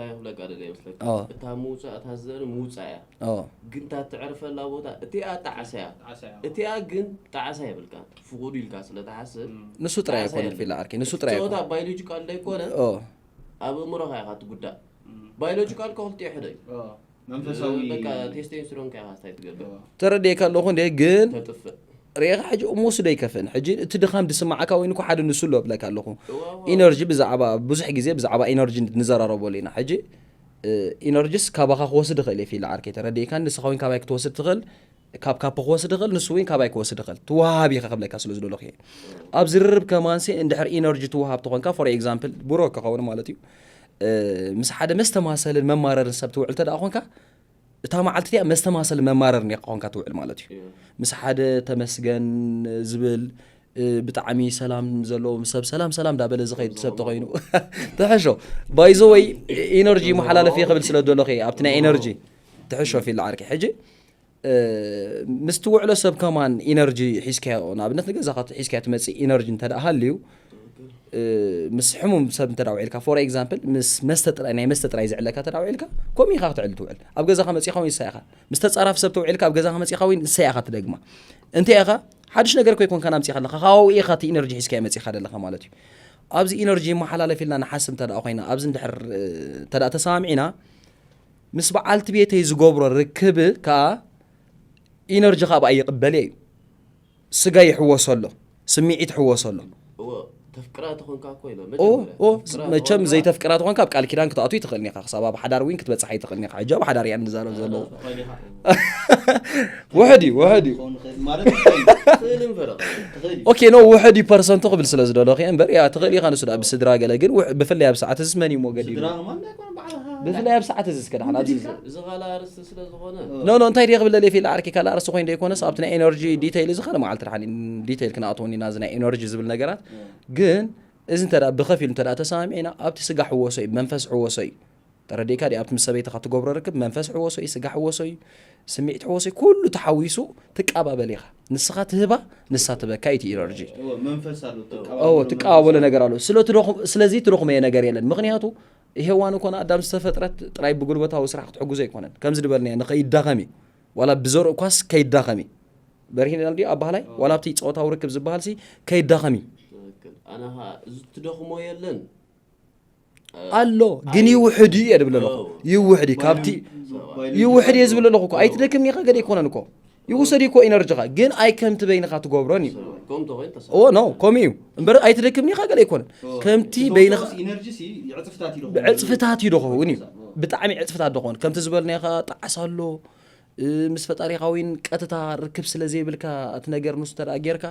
እንታይ ክብለካ ደለ ይመስለካ እታ ምውፃእ እታ ዘርኢ ምውፃእ እያ ግን እታ ትዕርፈላ ቦታ እቲኣ ጣዕሳ እያ እቲኣ ግን ጣዕሳ የብልካ ፍቑድ ኢልካ ስለ ትሓስብ ንሱ ጥራይ ኣይኮነን ፊላ ዓርከይ ንሱ ጥራይ ፆታ ባዮሎጂካል ዘይኮነ ኣብ እምሮኻ ኢኻ ትጉዳእ ባዮሎጂካል ከክልቲኦ ሕደ እዩ መንፈሳዊ በቃ ቴስቴን ስሮን ከያ ካስታይ ትገብር ተረዲእካ ኣለኹ እንዴ ግን ተጥፍእ ርኢኻ ሕጂ ምውስዶ ኣይከፍእን ሕጂ እቲ ድኻም ድስማዓካ ወይ ንኮ ሓደ ንሱ ኣሎ ብለካ ኣለኹ ኢነርጂ ብዛዕባ ብዙሕ ግዜ ብዛዕባ ኢነርጂ ንዘራረበሉ ኢና ሕጂ ኢነርጂስ ካባኻ ክወስድ ይኽእል እየ ፊል ዓርከይ ተረዲእካ ንስኻ እውን ካባይ ክትወስድ ትኽእል ካብ ካፕ ክወስድ ይኽእል ንሱ እውን ካባይ ክወስድ ይኽእል ትወሃሃብ ኢኻ ክብለካ ስለ ዝደለኹ እየ ኣብ ዝርርብ ከማንሲ እንድሕር ኢነርጂ ትወሃብ ተኾንካ for example ብሮ ክኸውን ማለት እዩ ምስ ሓደ መስተማሰልን መማረርን ሰብ ትውዕል ተደኣ ኮንካ እታ መዓልቲ እቲኣ መስተማሰል መማረር ኔካ ኮንካ ትውዕል ማለት እዩ። ምስ ሓደ ተመስገን ዝብል፣ እ፣ ብጣዕሚ ሰላም ዘለዎ ሰብ ሰላም ሰላም ዳበለ ዝኸይድ ሰብ ተኾይኑ። ትሕሾ። ባይዘወይ፣ ኢነርጂ መሓላለፊ ክብል ስለ ደለኹ እየ ኣብቲ ናይ ኢነርጂ። ትሕሾ ፊል ዓርኪ። ሕጂ፣ እ፣ ምስ ትውዕሎ ሰብ ከማን ኢነርጂ ሒዝካዮ፣ ንኣብነት ንገዛኻ ሒዝካዮ ትመጽእ ኢነርጂ እንተ ደኣ ሃልዩ፣ እ፣ ምስ ሕሙም ሰብ እንተ ደኣ ውዒልካ፣ ፎር ኤግዛምፕል፣ ምስ መስተ ጥራይ፣ ናይ መስተ ጥራይ ዝዕለካ እንተ ደኣ ውዒልካ፣ ከምኡ ኢኻ ክትዕል ትውዕል። ኣብ ገዛኻ መጺኻ እውን ንሳ ኢኻ። ምስ ተጻራፊ ሰብ ተውዒልካ፣ ኣብ ገዛኻ መጺኻ እውን ንሳ ኢኻ ትደግማ። እንታይ ኢኻ? ሓድሽ ነገር እኮ ኣይኮንካን ኣምጺኻ ኣለኻ። ካብኡ ኢኻ እቲ ኢነርጂ ሒዝካዮ መጺኻ ዘለኻ ማለት እዩ። ኣብዚ ኢነርጂ ይመሓላለፍ ኢልና ንሓስብ እንተ ደኣ ኮይና፣ ኣብዚ እንድሕር፣ እ፣ እንተ ደኣ ተሰማሚዕና፣ ምስ በዓልቲ ቤተይ ዝገብሮ ርክብ ከኣ ኢነርጂ ካብኣ ይቕበል እየ እዩ። ስጋ ይሕወሶ ኣሎ፣ ስምዒት ይሕወሶ ኣሎ። እዎ፣ ተፍቅራ ተኾንካ እኮ ኢለ፣ ኦ፣ መጀመርያ ኦ፣ ተፍቅራ መቸም ተኾንካ ዘይተፍቅራ ተኾንካ ኣብ ቃል ኪዳን ክትኣቱ ይትኽእል ኒኻ፣ ክሳብ ኣብ ሓዳር እውን ክትበጽሕ ኣይትኽእል ኒኻ። ሕጂ ኣብ ሓዳር እያ ንዛረብ ዘለዉ። ውሕድ እዩ፣ ውሕድ እዩ። ክኸውን ይኽእል ማለት ትኽእል። ትኽእል እምበር። ትኽእል እዩ። ኦኬ፣ ኖ፣ ውሕድ እዩ ፐርሰንቱ ክብል ስለ ዝደለኹ እየ እምበር፣ ያ፣ ትኽእል ኢኻ ንሱ ደኣ ብስድራ ገለ፣ ግን ውሕ-፣ ብፍላይ ኣብ ሰዓት እዚስ መን እዩ እሞ ገዲዱ? ስድራ ማለት ኣይኮነን፣ ባዕልኻ። ብፍላይ ኣብ ሰዓት እዚስ ከ ደሓን ኣብዚ እዚ ካልእ ኣርእስቲ ስለ ዝኾነ። ኖ፣ ኖ፣ እንታይ ድየ ክብል ደልየ ፊል ዓርኪ፣ ካልእ ኣርእስቲ ኮይኑ ደይኮነስ ኣብቲ ናይ ኤነርጂ ዲቴይል እዚ ካልእ መዓልቲ ደሓን ዲቴይል ክንኣትወኒ ኢና፣ እዚ ናይ ኤነርጂ ዝብል ነገራት። ግን እዚ እንተ ደኣ ብኸፊል እንተ ደኣ ተሰማሚዕና፣ ኣብቲ ስጋ ሕወሶ እዩ፣ መንፈስ ሕወሶ እዩ። ተረዲእካ ድዩ? ኣብቲ ምስ ሰበይትኻ ትገብሮ ርክብ መንፈስ ሕወሶ እዩ፣ ስጋ ሕወሶ እዩ፣ ስምዒት ሕወሶ እዩ፣ ኩሉ ተሓዊሱ ትቃባበል ኢኻ። ንስኻ ትህባ፣ ንሳ ትበካ እዩ እቲ ኢነርጂ። እዎ፣ መንፈስ ኣሎ፣ ትቃባበሎ እዎ፣ መንፈስ ትቃባበሎ ኣሎ። ነገር ኣሎ። ስለ ትደኹ-፣ ስለዚ ትደኹመዮ ነገር የለን። ምኽንያቱ ሄዋን እኮ ንኣዳም ዝተፈጥረት ጥራይ ብጉልበታዊ ስራሕ ክትሕግዞ ኣይኮነን። ከምዚ ዝበልናዮ ንኸይዳኸም እዩ። ዋላ ብዘርኡ እኳስ ከይዳኸም እዩ። በርሂና ድዩ ኣባህላይ? እዎ። ዋላ ኣብቲ ጾታዊ ርክብ ዝበሃል ሲ ከይዳኸም እዩ። ትክክል። ኣነ ኸኣ እዚ ትደኽሞ የለን። ኣሎ፣ ግን ይውሕድ እዩ እየ ድብል ኣለኹ። ኦ። ይውሕድ እዩ፣ ካብቲ ባዮሎጂ-፣ ባዮሎጂ ይውሕድ እየ ዝብል ኣለኹ እኮ። ኣይትደክም ኢኻ ገለ ኣይኮነን እኮ። ይውሰድ እዩ እኮ ኢነርጂኻ፣ ግን ኣይ ከምቲ በይንኻ ትገብሮን እዩ። ከምኡ ተኾይኑ ተሰ-፣ ኦ፣ ኖ፣ ከምኡ እዩ። እምበር ኣይትደክም ኢኻ ገለ ኣይኮነን። ኦ። ከምቲ እቲ በይንኻ ተወሰነ ኢነርጂ ሲ ዕጽፍታት እዩ ዝኸውን። ብዕጽፍታት እዩ ዝኸውን እዩ። ኦ። ብጣዕሚ ዕጽፍታት ዝኸውን። ከምቲ ዝበልናዮ ኸኣ ጣዕሳ ኣሎ፣ እ፣ ምስ ፈጣሪኻ እውን ቀጥታ ርክብ ስለ ዘይብልካ እቲ ነገር ንሱ እንተ ደኣ ጌርካ፣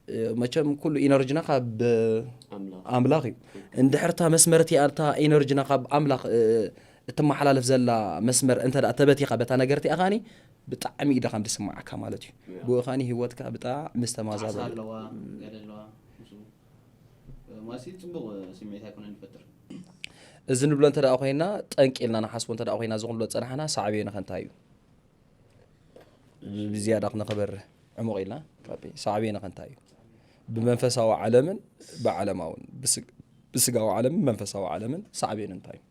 እ፣ መቸም ኩሉ ኢነርጂና ካብ ኣምላኽ። ኣምላኽ እዩ። እንድሕር እታ መስመር እቲኣ፣ እታ ኢነርጂና ካብ ኣምላኽ፣ እ፣ እትመሓላለፍ ዘላ መስመር እንተ ደኣ ተበቲኻ በታ ነገር እቲኣ ኸኣኒ ብጣዕሚ እዩ ድኻም ዝስምዓካ ማለት እዩ። ያ። ብኡ ኸኣኒ ህይወትካ ብጣዕሚ ጣዕሳ ዝተማዛበለ። ኣለዋ፣ ገለ ኣለዋ። ምስኡ፣ እ፣ ማለት ጽቡቕ ስምዒት ኣይኮነን ዝፈጥር። እዚ ንብሎ እንተ ደኣ ኮይና፣ ጠንቂ ኢልና ንሓስቦ እንተ ደኣ ኮይና፣ እዚ ክንብሎ ዝጸናሕና ሳዕቤኑ ኸ እንታይ እዩ? ብዝያዳ ክነኽበር ዕሙቕ ኢልና፣ ካፒ፣ ሳዕቤኑ ከ እንታይ እዩ? ብመንፈሳዊ ዓለምን ብዓለማውን፣ ብስግ-፣ ብስጋዊ ዓለምን መንፈሳዊ ዓለምን ሳዕቤኑ እንታይ እዩ?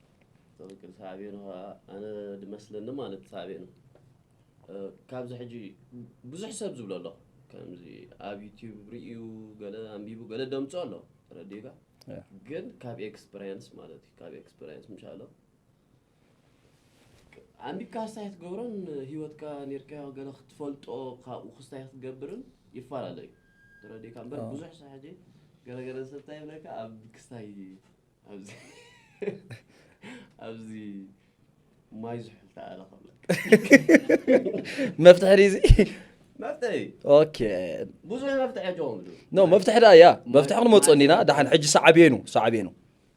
ትኽክል፣ ሳዕቤኑ ኸኣ ኣነ ዝመስለኒ ማለት ሳዕቤኑ፣ እ፣ ካብዚ ሕጂ ብዙሕ ሰብ ዝብሎ ኣሎ፣ ከምዚ ኣብ ዩቲዩብ ርእዩ፣ ገለ ኣንቢቡ፣ ገለ ደምጾ ኣሎ፣ ተረዲእካ? ያ። ግን ካብ ኤክስፐሪየንስ ማለት እዩ፣ ካብ ኤክስፐሪየንስ ምሻሎ ኣንቢብካ ክስታይ ክትገብሮን ህይወትካ ኔርካዮ ገለ ክትፈልጦ ካብኡ ክስታይ ክትገብርን ይፈላለ እዩ። ተረዲእካ እምበር ኣዎ። ብዙሕ ሰብ ሕጂ ገለ ገለ ሰብ እንታይ ይብለካ ኣብ ክስታይ ኣብዚ ኣብዚ ማይ ዝሑል ተኣለ ከብለካ። መፍትሒ ድዩ እዚ? መፍትሒ። ኦኬ። ብዙሕ መፍትሒ ጆም። ኖ፣ መፍትሒ ደኣ እያ። ማይ፣ መፍትሒ ክንመጽኦ ማይ እንዲና። ዝሑል። ደሓን ሕጂ ሳዕቤኑ፣ ሳዕቤኑ።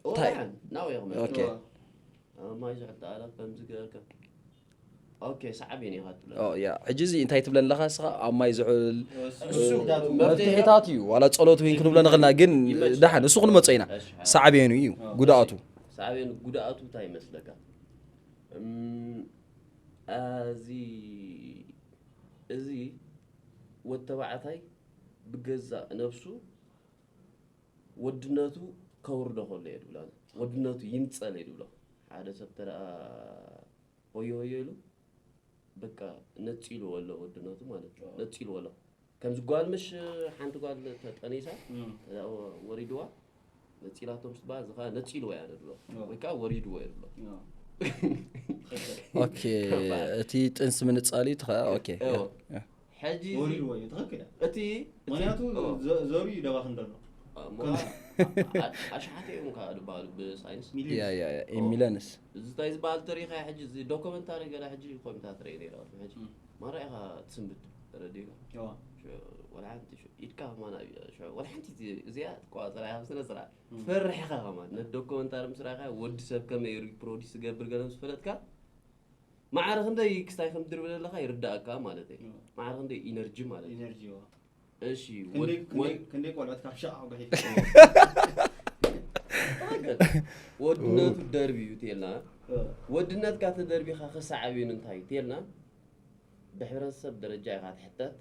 ኦ፣ እንታይ? ደሓን፣ ናው ኢኹም። ኦኬ። ኦ። ኣብ ማይ ዝሑል ተኣለ ከምዚ ገርካ። ኦኬ፣ ሳዕቤን ኢኻ ትብለኒ። ኦ፣ ያ። ሕጂ እዚ እንታይ ትብለኒ ኣለኻ ንስኻ? ኣብ ማይ ዝሑል፣ እሱ እ፣ መፍትሒታት እዩ። ዋላ ጸሎት እውን ክንብሎ ንኽእልና፣ ግን ይመች። ደሓን፣ እሱ ክንመጾ ኢና። እሺ፣ ሓ-፣ ሳዕቤኑ እዩ፣ ኦ። ጉድኣቱ። እሺ፣ ሳዕቤኑ ጉድኣቱ እንታይ ይመስለካ? እም፣ እዚ፣ እዚ ወዲ ተባዕታይ ብገዛእ ነብሱ ወድነቱ ከውርዶ ከሎ እየ ድብሎ ኣነ። ወድነቱ ይንጸል እየ ድብሎ። ሓደ ሰብ ተደኣ ሆዮ ሆዮ ኢሉ፣ በቃ ነጺልዎ ኣሎ ወድነቱ ማለት እዩ። ኣዎ። ነጺልዎ ኣሎ። ከምዚ ጓል ምሽ ሓንቲ ጓል ተጠኒሳ፣ እም። ተደኣ ወሪድዋ፣ ነጺላቶ ምስ በሃል፣ እዚ ኸኣ ነጺልዎ እያ ድብሎ። ኣዎ። ወይ ከኣ ወሪድዎ እየ ድብሎ። ኣዎ። ኦኬ፣ ከባድ። እቲ ጥንሲ ምንጻል እዩ፣ እቲ ኸኣ፣ ኦኬ። ኣዎ። ያ፣ ያ። ሕጂ እዚ ወሪድዎ እዩ፣ ትኽክል እያ። እቲ፣ እቲ ምኽንያቱ ኦ። ዘ-፣ ዘሩ እዩ ደባኺ እንደሎ። አ-፣ እሞ ከምዚ። ኣ-፣ ኣ-፣ ኣሽሓት እዮም ከኣ ዝበሃሉ ብሳይንስ። ሚሊዮንስ። ያ፣ ያ፣ ያ፣ ኦ። ሚሊዮንስ። እዚ እንታይ ዝበሃል ተሪኸ ሕጂ፣ እዚ ዶክመንታሪ ገለ ሕጂ ኮምፒውተር ትርኢ ነይረ ቅድሚ ሕጂ። እም። ማራ ኢኻ ትስንብድ፣ ተረዲእካ? እዋ። ሽ-፣ ወላ ሓንቲ ሽ-፣ ኢድካ ከማን ኣብ፣ ሽ-፣ ወላ ሓንቲ እዚ-፣ እዚኣ ትቆጻጸራ ኢኻ ብስነ ስርዓት። እም። ትፈርሕ ኢኻ ከማን። ነቲ ዶክመንታሪ ምስ ረኣኻ ወዲ ሰብ ከመይ ሪፕሮዲስ ዝገብር ገለ ምስ ፈለጥካ፣ ማዕረ ክንደይ ክስታይ ከም ትድርቢ ዘለኻ ይርዳእካ ማለት እዩ። ማዕረ ክንደይ ኢነርጂ ማለት እዩ። ኢነርጂ ዋ እሺ ክንደይ ወድ- ክንደይ ወድ- ክንደይ ቆልዑት ካብ ሸቃ ጉሒት ወድነቱ ደርቢ እዩ ትየልና። ወድነትካ ተደርቢኻ ክሳዕብ እዩ እንታይ ትየልና? ብሕብረተሰብ ደረጃ ኢኻ ትሕተት፣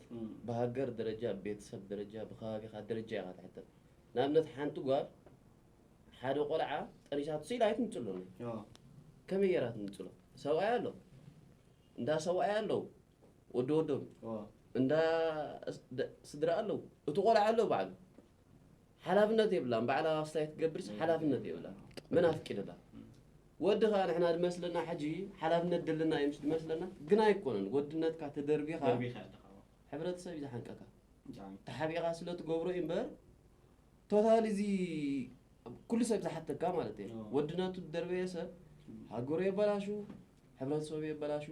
ብሃገር ደረጃ፣ ብቤተሰብ ደረጃ፣ ብከባቢኻ ደረጃ ኢኻ ትሕተት። ንኣብነት ሓንቲ ጓል ሓደ ቆልዓ ጠኒሳቱ ስኢላ ኣይትምፅእ ኣሎ። ከመይ ገይራ ትምፅሎ? ሰብኣይ ኣሎ፣ እንዳ ሰብኣይ ኣለዉ፣ ወዲ ወዶም እንዳ ስ- ደ- ስድራ ኣለዉ፣ እቲ ቆልዓ ኣሎ ባዕሉ ሓላፍነት የብላን። ባዕላ ኣስታይ ትገብርስ ሓላፍነት የብላን። መን ኣፍቂድላ? ወዲ ከዓ ንሕና ዝመስለና ሕጂ ሓላፍነት ደለና እዩ ምስ ዝመስለና ግን ኣይኮነን። ወድነትካ ተደርቢኻ ደርቢኻ ኣለኻ ሕብረተሰብ እዩ ዝሓንቀካ። ብጣዕሚ ተሓቢእኻ ስለ ትገብሮ እዩ እምበር ቶታሊ እዚ ኩሉ ሰብ ዝሓተካ ማለት እዩ። ኦ። ወድነቱ ዝደርበየ ሰብ ሃገሩ የበላሹ፣ ሕብረተሰቡ የበላሹ።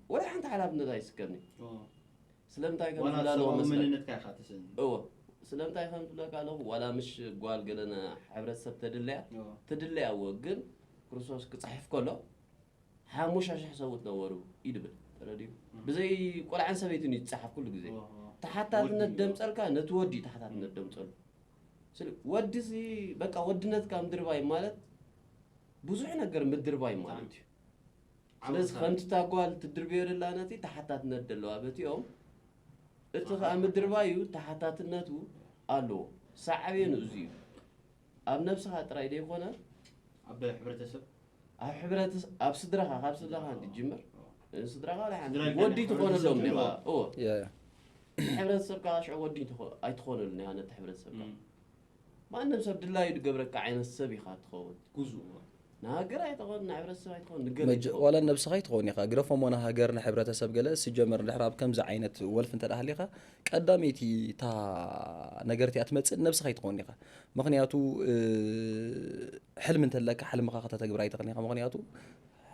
ወላ ሓንቲ ሓላፍነት ኣይስከምን። ኦ። ስለምንታይ ከም ዋላ ዝብላ ኣለዎ ሰብኣዊ መስለካ? መንነትካ ኢኻ ትስእን እዎ ስለምንታይ ከም ዝብለካ ኣለኹ ዋላ ምሽ ጓል ገለና ሕብረተሰብ ተድለያ ኦ። ተድለያ እዎ ግን ክርስቶስ ክፅሕፍ ከሎ ሓሙሻ ሽሕ ሰብኡት ነበሩ እዩ ድብል ተረድዩ። ብዘይ ቆልዓን ሰበይትን እዩ ዝፀሓፍ ኩሉ ግዜ። ኦ፣ ኦ። ተሓታትነት ወዲ ደምፀልካ ነቲ ወዲ እዩ ተሓታትነት ደምፀሉ። ስለ ወዲ ሲ በቃ ወድነትካ ምድርባይ ማለት ብዙሕ ነገር ምድርባይ ማለት እዩ። ስለዚ ዓወት ከምቲ እታ ጓል ትድርብዮ ደላ ነቲ ተሓታትነት ደለዋ በቲኦም እቲ ከዓ ምድርባይ እዩ ተሓታትነቱ ኣለዎ። ሳዕቤኑ እዚ እዩ። ኣብ ነብስኻ ጥራይ ዘይኮነ ኣብ ሕብረተሰብ ኣብ ሕብረተሰብ ኣብ ስድራኻ ካብ ስድራኻ እንትጅምር ስድራኻ ወላ ሓንቲ ስድራ ወዲ ይኮነ ትኾነሎም ሕብረተሰብ ዲኻ? ይኮነ። እዎ ያ ያ። ንሕብረተሰብካ ከዓ ሽዑ ወዲ ትኾ- ኣይትኾነሉን ኢኻ ነቲ ሕብረተሰብካ። እም። ማንም ሰብ ድላዩ ዝገብረካ ዓይነት ሰብ ኢኻ ትኸውን። ጉዙ ንሃገር ኣይትኾን ንሕብረተሰብ ኣይትኾን ንገለ መጀ- ዋላ ነብስኻ ኣይትኸውን ኢኻ ግደፎ ሞና ሃገር ንሕብረተሰብ ገለ ስጀመር ድሕር ኣብ ከምዚ ዓይነት ወልፍ እንተ ደኣ ሃሊኻ ቀዳመይቲ እታ ነገር እቲኣ ትመፅእ ነብስኻ ኣይትኸውን ኢኻ ምክንያቱ እ፣ ሕልሚ እንተለካ ሕልምኻ ከተተግብር ኣይትኽእልን ኢኻ ምክንያቱ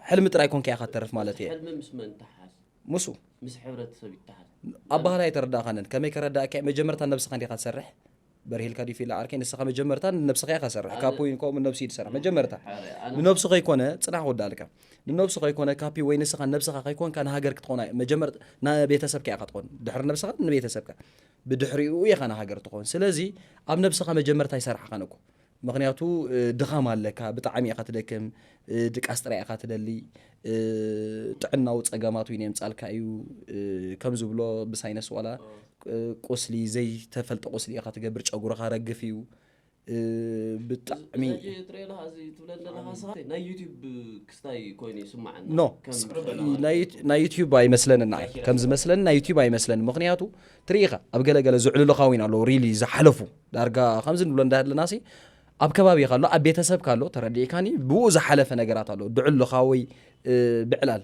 ሕልሚ ጥራይ ኮንካ ኢኻ ትተርፍ ማለት እየ ሕልሚ ምስ መን ተሓዝ ሙሱ ምስ ሕብረተሰብ ይተሓዝ። ኣባህላ ኣይተረዳእኻንን ከመይ ከረዳእካ መጀመርታ ነብስኻ እንዲኻ ትሰርሕ በርሂልካ ዲፊላ ዓርከይ ንስኻ መጀመርታ ንነብስኻ ኢኻ ትሰርሕ ኣነ- ካፖ ይንኮ ንነብሲ ይሰርሕ መጀመርታ ሓረ ኣነ ንነብሱ ከይኮነ ፅናሕ ወዳልካ ንነብሱ ከይኮነ ካፒ ወይ ንስኻ ነብስኻ ከይኮንካ ንሃገር ክትኾን ኣይ- መጀመር ንቤተሰብካ ኢኻ ትኾን ድሕሪ ነብስኻ ንቤተሰብካ ብድሕሪኡ ኢኻ ንሃገር ትኾን ስለዚ ኣብ ነብስኻ መጀመርታ ይሰርሓኻን እኮ ምክንያቱ እ፣ ድኻም ኣለካ ብጣዕሚ ኢኻ ትደክም እ፣ ድቃስ ጥራይ ኢኻ ትደሊ እ፣ ጥዕናዊ ፀገማት እውን የምፃልካ እዩ እ፣ ከም ዝብሎ ብሳይነስ ዋላ እ፣ ቁስሊ ዘይተፈልጠ ቁስሊ ኢኻ ትገብር ጨጉርኻ ረግፍ እዩ እ፣ ብጣዕሚ ትረኤ ኣለኻ እዚ ትብለን ዘለኻ ስኻ ናይ ዩቲብ ክስታይ ኮይኑ ይስማዓና ኖ ከም ናይ ዩት- ናይ ዩትዩብ ኣይመስለንን ንዓይ ከም ዝመስለኒ ናይ ዩትዩብ ኣይመስለኒ ምክንያቱ ትርኢ ኢኻ ኣብ ገለገለ ዝዕልሉ ካዊን ኣለዉ ሪሊ ዝሓለፉ ዳርጋ ከምዚ ንብሎ እንዳሃለና ሲ ኣብ ከባቢ ካሎ ኣብ ቤተሰብ ካሎ ተረዲእካኒ ብኡ ዝሓለፈ ነገራት ኣሎ ድዕሉ ካወይ እ፣ ብዕላል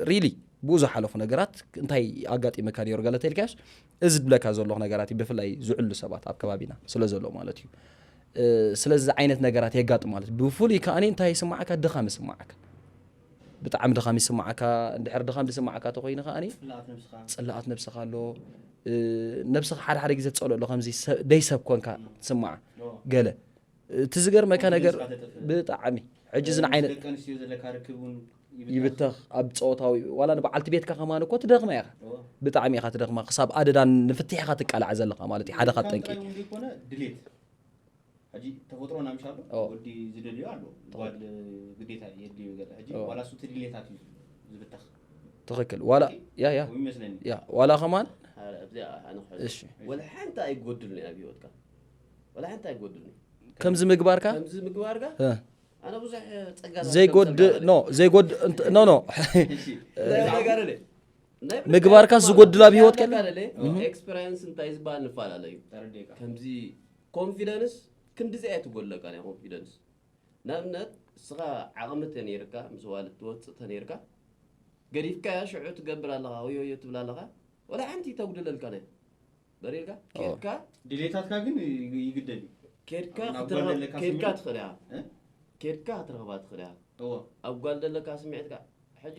ሪሊ ብኡ ዝሓለፉ ነገራት እንታይ ኣጋጢመካ ነሩ ገለ ተልካዮስ እዚ ዝብለካ ዘለኹ ነገራት እዩ ብፍላይ ዝዕሉ ሰባት ኣብ ከባቢና ስለ ዘሎ ማለት እዩ እ፣ ስለዚ ዓይነት ነገራት የጋጥም ማለት እዩ። ብፍሉይ ከኣኒ እንታይ ይስማዓካ ድኻም ይስማዓካ ብጣዕሚ ድኻም ይስማዓካ እንድሕር ድኻም ዝስማዓካ ተኮይኑ ከኣኒ ፍላኣት ነብስኻ ፅላኣት ነብስኻ ኣሎ እ፣ ነብስኻ ሓደ ሓደ ግዜ ትፀልኦ ኣሎ ከምዚ ሰብ- ደይ ሰብ ኮንካ ትስማዓ ኦ። ገለ እቲ ዝገርመካ ነገር ነብስኻ ተጥፍእ። ብጣዕሚ ሕጂ እዚ ንዓይነት ደቂ ኣንስትዮ ዘለካ ርክብ እውን ይብተኽ። ይብተኽ ኣብ ፀወታዊ ዋላ ንበዓልቲ ቤትካ ከማን እኮ ትደኽማ ኢኻ ኦ። ብጣዕሚ ኢኻ ትደኽማ ክሳብ ኣደዳ ንፍትሕኻ ትቃላዕ ዘለኻ ማለት እዩ ሓደ ካብ ከም ጠንቂ ጥራይ እውን ዘይኮነ ድሌት ሕጂ ተፈጥሮና ምሽ ኣሎ ኦ። ወዲ ዝደልዮ ኣሎ ጓል ግዴታ የድልዮ ገለ ሕጂ ኦ። ዋላ እሱ እቲ ድሌታት እዩ ዝብተኽ ትኽክል ዋላ ያ ያ ወይ ይመስለኒ ያ ዋላ ከማን ሓረ ኣብዚኣ ኣነ ክሕዝ እሺ ወላ ሓንቲ ኣይጎድልኒ ኣብ ህይወትካ ወላ ሓንቲ ኣይጎድልኒ ከምዚ ምግባርካ ከምዚ ምግባርካ እ፣ ኣነ ብዙሕ ፀጋ ዘይጎድ ኖ ዘይጎድ እንት- ኖ ኖ ተጋደለ ምግባርካ ዝጎድል ኣብ ህይወት ከለ ኤክስፐሪንስ እንታይ ዝበሃል ንፈላለዩ ተረዲእካ ከምዚ ኮንፊደንስ ክንዲዚ እያ ትጎድለካ ናይ ኮንፊደንስ ንኣብነት እስኻ ዓቕሚ ተነይርካ ምስ ዋልድ ትወፅእ ተነይርካ ገዲፍካያ ሽዑ ትገብር ኣለኻ ወዮ ወዮ ትብል ኣለኻ ወላ ሓንቲ ተጉድለልካ ናይ በሪርካ ኬድካ ድሌታትካ ግን ይግደል እዩ ኬድካ ናብ ክትረኸብ- ጓል ዘለካ ኬድካ ስምዒት? ትኽእል ኢኻ እ? ኬድካ ክትረኽባ ትኽእል ኢኻ እዎ ኣብ ጓል ዘለካ ስምዒትካ ሕጂ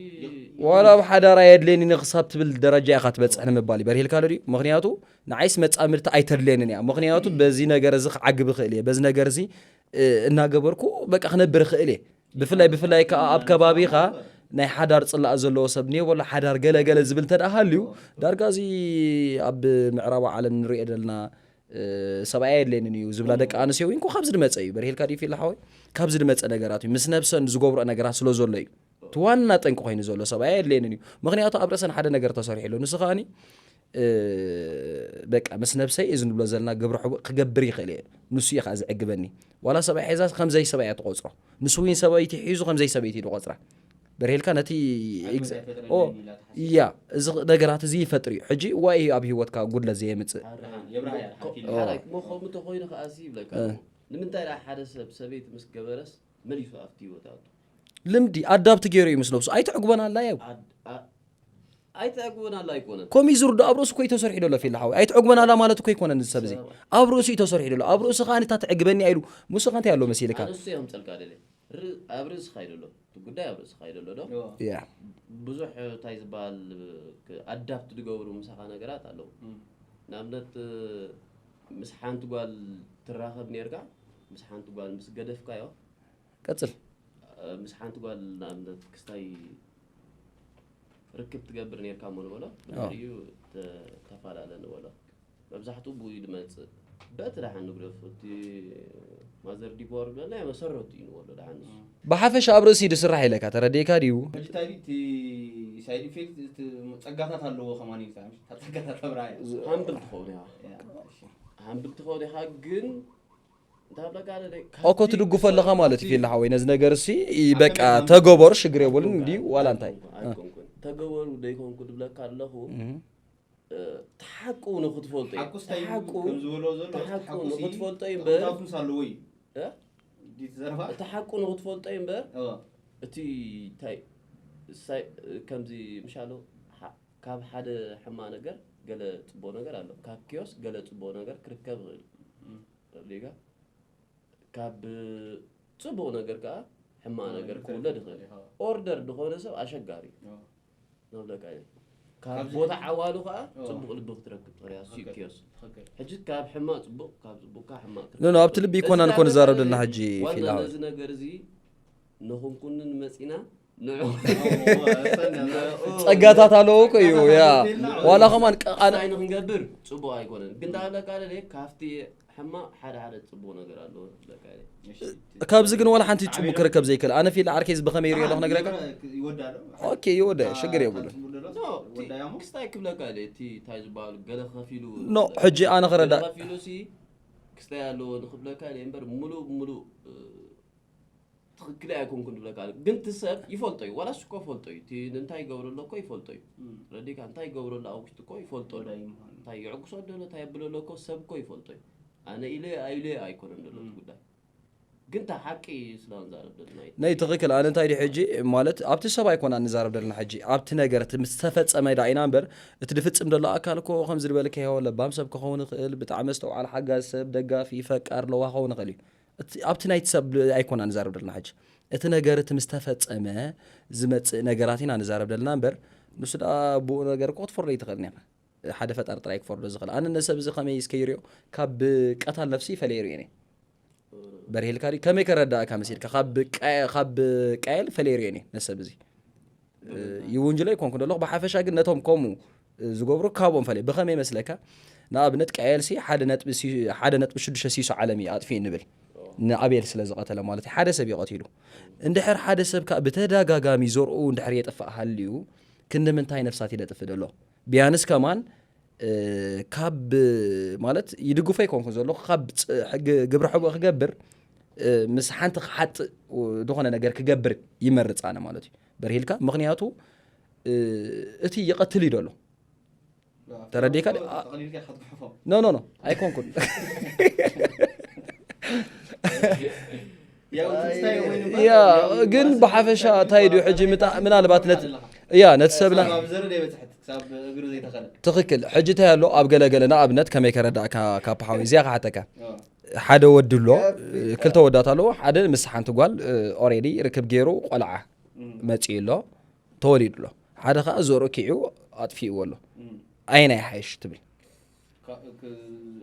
ዋላ ኣብ ሓዳር ኣየድልየኒ ክሳብ ትብል ደረጃ ኢኻ ትበፅሕ ንምባል እዩ በርሂልካ ዶ ድዩ ምክንያቱ ንዓይስ መፃምድቲ ኣይተድልየንን እያ ምክንያቱ በዚ ነገር እዚ ክዓግብ ይኽእል እየ በዚ ነገር እዚ እ፣ እናገበርኩ በቃ ክነብር ይኽእል እየ ብፍላይ ብፍላይ ከዓ ኣብ ከባቢኻ ናይ ሓዳር ጽላእ ዘለዎ ሰብ እኒኦ በሎ ሓዳር ገለ ገለ ዝብል እንተ ደኣ ሃልዩ ዳርጋ እዚ ኣብ ምዕራብ ዓለም ንሪኦ ዘለና ሰብኣይ የድልየንን እዩ ዝብላ ደቂ ኣንስትዮ እንኮ ካብዚ ድመፀ እዩ። በርሄልካ ድዩ ፊላ ሓወይ? ካብዚ ድመፀ ነገራት እዩ። ምስ ነብሰን ዝገብርኦ ነገራት ስለ ዘሎ እዩ። እቲ ዋና ጠንቂ ኮይኑ ዘሎ ሰብኣይ የድልየንን እዩ። ምክንያቱ ኣብ ርእሰን ሓደ ነገር ተሰሪሑ ኣሎ። ንሱ ከዓኒ በቃ ምስ ነብሰይ እዚ ንብሎ ዘለና ግብረ ሕቡእ ክገብር ይኽእል እየ፣ ንሱ እዩ ከዓ ዝዕግበኒ። ዋላ ሰብኣይ ሒዛ ከምዘይ ሰብኣይ እያ ትቆፅሮ። ንሱ እውን ሰበይቲ ሒዙ ከምዘይ ሰበይቲ እዩ ዝቆፅራ። በርሄልካ ነቲ እያ እዚ ነገራት እዚ ይፈጥር እዩ። ሕጂ ዋይ ኣብ ህይወትካ ጉድለት ዘየምፅእ። ሓራይ እሞ ከምኡ ተኮይኑ ከዓሲ ይብለካ። ንምንታይ ደኣ ሓደ ሰብ ሰበይቲ ምስ ገበረስ መሊሱ ኣብቲ ህይወት ኣቱ ልምዲ ኣዳብት ገይሩ እዩ ምስ ነብሱ ኣይትዕግበን ኣላ ያው ኣይትዕግበን ኣላ ኣይኮነን። ኮሚ ዝርዶ ኣብ ርእሱ ኮይ ተሰርሒ ደሎ ፊል ሓዊ ኣይትዕግበን ኣላ ማለት እኮ ይኮነን። እዚ ሰብ እዚ ኣብ ርእሱ እዩ ተሰርሒ ደሎ። ኣብ ርእሱ ከዓ ንታ ትዕግበኒ ኣይሉ ሙሱ ከንታይ ኣሎ መሲልካ። ኣነሱ እዮም ፀልካ ደለ ኣብ ርእስኻ ይደሎ እቲ ጉዳይ ኣብ ርእስኻ ይደሎ ዶ? ብዙሕ እንታይ ዝበሃል ኣዳፕት ዝገብሩ ምሳኻ ነገራት ኣለዉ። ንኣብነት ምስ ሓንቲ ጓል ትራኸብ ነርካ፣ ምስ ሓንቲ ጓል ምስ ገደፍካዮ ቀፅል። ምስ ሓንቲ ጓል ንኣብነት ክስታይ ርክብ ትገብር ነርካ እሞ ንበሎ፣ ብድሕሪኡ ተፈላለ ንበሎ። መብዛሕትኡ ብኡ እዩ ዝመፅእ። በቲ ደሓን ንግደፎ፣ እቲ ማዘር ዲፖር ዝበልና መሰረቱ እዩ ንበሎ ደሓን ንሱ። ብሓፈሻ ኣብ ርእሲ ድስራሕ ኢለካ ተረዲእካ ድዩ? ሕጂ እንታይ ድዩ እቲ ሳይድ ኢፌክት እቲ ጸጋታት ኣለዎ ከማን እዩ። ካብ ጸጋታት ኣብርሃ እዩ። ሃምብል ትኸውን ኢኻ። ሃምብል ትኸውን ኢኻ ግን ኦኮ ትድግፎ ኣለኻ ማለት እዩ ፊላ ሓወይ ነዚ ነገር እሲ በቃ ተገበሩ ሽግር የብሉን እንዲ ዋላ እንታይ ተገበሩ ደይኮንኩ ድብለካ ኣለኹ ተሓቁ ንክትፈልጦ እዩ ተሓቁ ንክትፈልጦ እዩ እምበር እቲ ሓቁ ንክትፈልጦ እዩ እምበር እቲ ከምዚ ምሻሎ ካብ ሓደ ሕማቕ ነገር ገለ ፅቡቕ ነገር ኣሎ። ካብ ኪዮስ ገለ ፅቡቕ ነገር ክርከብ ይኽእል። ተረዲእካ? ካብ ፅቡቕ ነገር ከዓ ሕማቕ ነገር ክውለድ ይኽእል። ኦርደር ዝኾነ ሰብ ኣሸጋሪ እዩ። ንብለካ እየ። ካብ ቦታ ዓዋሉ ከዓ ፅቡቕ ልቢ ክትረክብ ትኽእል እያ። እሱ እዩ ኪዮስ። ሕጂ ካብ ሕማቕ ፅቡቕ፣ ካብ ፅቡቕ ከዓ ሕማቕ ክትረክብ ኖ ኖ ኣብቲ ልቢ ይኮና ንኮ ንዛረብ ዘለና ሕጂ ዋና ፊላ። ነዚ ነገር እዚ ንኹንኩንን መፂና ጸጋታት ኣለዎ እኮ እዩ ያ ዋላ ከማን ቃና ንክንገብር ጽቡቅ ኣይኮነን ግን ዳብለካ ለለ ካብቲ ሕማቅ ሓደ ሓደ ጽቡቅ ነገር ኣለዎ ለካ ካብዚ ግን ዋላ ሓንቲ ጽቡቅ ክርከብ ዘይክእል ኣነ ፊል ዓርከይ ብኸመይ ይሪኦ ኣለኹ ነግረካ ኦኬ ይወደ ሽግር የብሉ ክስታይ ክብለካ ለ እቲ እንታይ ዝበሃሉ ገለ ከፊሉ ኖ ሕጂ ኣነ ክረዳ ከፊሉ ክስታይ ኣለዎ ንክብለካ ለ እምበር ሙሉእ ሙሉእ ትኽክል ኣይኮንኩን ዝብለካ ኣሎ። ግን እቲ ሰብ ይፈልጦ እዩ። ዋላስ እኮ ይፈልጦ እዩ። እቲ እንታይ ይገብሮ ኣሎ እኮ ይፈልጦ እዩ። ረዲካ እንታይ ይገብሮ ኣሎ ኣብ ውሽጢ እኮ ይፈልጦ ኣሎ። እንታይ ይዕግሶ ደሎ እንታይ የብሎ ኣሎ እኮ ሰብ እኮ ይፈልጦ እዩ። ኣነ ኢለ ኣኢለ ኣይኮነን ደሎ እቲ ጉዳይ። ግን እታ ሓቂ ስለ ንዛረብ ደለና እዩ። ናይ ትኽክል ኣነ እንታይ ድዩ ሕጂ ማለት ኣብቲ ሰብ ኣይኮና ንዛረብ ደለና ሕጂ ኣብቲ ነገር እቲ ምስ ተፈጸመ ዳ ኢና እምበር እቲ ድፍጽም ደሎ ኣካል እኮ ከምዚ ዝበልካዮ ለባም ሰብ ክኸውን ይኽእል ብጣዕሚ ኣስተውዓል ሓጋዚ ሰብ ደጋፊ ፈቃር ለዋ ክኸውን ይኽእል እዩ ኣብቲ ናይቲ ሰብ ኣይኮና ንዛረብ ዘለና ሕጂ እቲ ነገር እቲ ምስ ተፈጸመ ዝመጽእ ነገራት ኢና ንዛረብ ዘለና እምበር ንሱ ደኣ ብኡ ነገር እኮ ክትፈርዶ ይትኽእል ኔኻ ሓደ ፈጣሪ ጥራይ ክፈርዶ ዝኽእል ኣነ ነሰብ እዚ ከመይ እስከ ይሪኦ ካብ ቀታል ነፍሲ ይፈለየ ይሪኦ በርሄልካ ከመይ ከረዳእካ መሲልካ ካብ ቃየል ፈለየ ይሪኦ ነሰብ እዚ ይውንጅሎ ኣይኮንኩ ዘለኹ ብሓፈሻ ግን ነቶም ከምኡ ዝገብሩ ካብኦም ፈለየ ብኸመይ መስለካ ንኣብነት ቃየል ሲ ሓደ ነጥቢ ሽዱሽተ ሲሶ ዓለም እዩ ኣጥፊኡ ንብል ንኣቤል ስለ ዝቐተለ ማለት እዩ ሓደ ሰብ እዩ ቀቲሉ እንድሕር ሓደ ሰብ ከዓ ብተደጋጋሚ ዘርኡ እንድሕር የጥፍእ ሃልዩ ክንዲ ምንታይ ነፍሳት ይደጥፍእ ዘሎ ቢያንስ ከማን ካብ ማለት ይድግፎ ኣይኮንኩ ዘለኹ ካብ ግብረ ሕቡእ ክገብር ምስ ሓንቲ ክሓጥእ ዝኾነ ነገር ክገብር ይመርፅ ኣነ ማለት እዩ በርሂልካ ምክንያቱ እቲ ይቐትል እዩ ደሎ ተረዲካ ኖ ኖ ኖ ኣይኮንኩን ያ ግን ብሓፈሻ እንታይ ድዩ ሕጂ ምናልባት ያ ነቲ ሰብና ትኽክል ሕጂ እንታይ ኣሎ ኣብ ገለገለ ንኣብነት ከመይ ከረዳእካ ካብ ሓዊ እዚኣ ክሓተካ ሓደ ወዲ ኣሎ ክልተ ወዳት ኣለዎ ሓደ ምስ ሓንቲ ጓል ኦሬዲ ርክብ ገይሩ ቆልዓ መፂኡ ኣሎ ተወሊዱ ኣሎ ሓደ ከዓ ዘርኡ ኪዑ ኣጥፊእዎ ኣሎ ኣየናይ ሓይሽ ትብል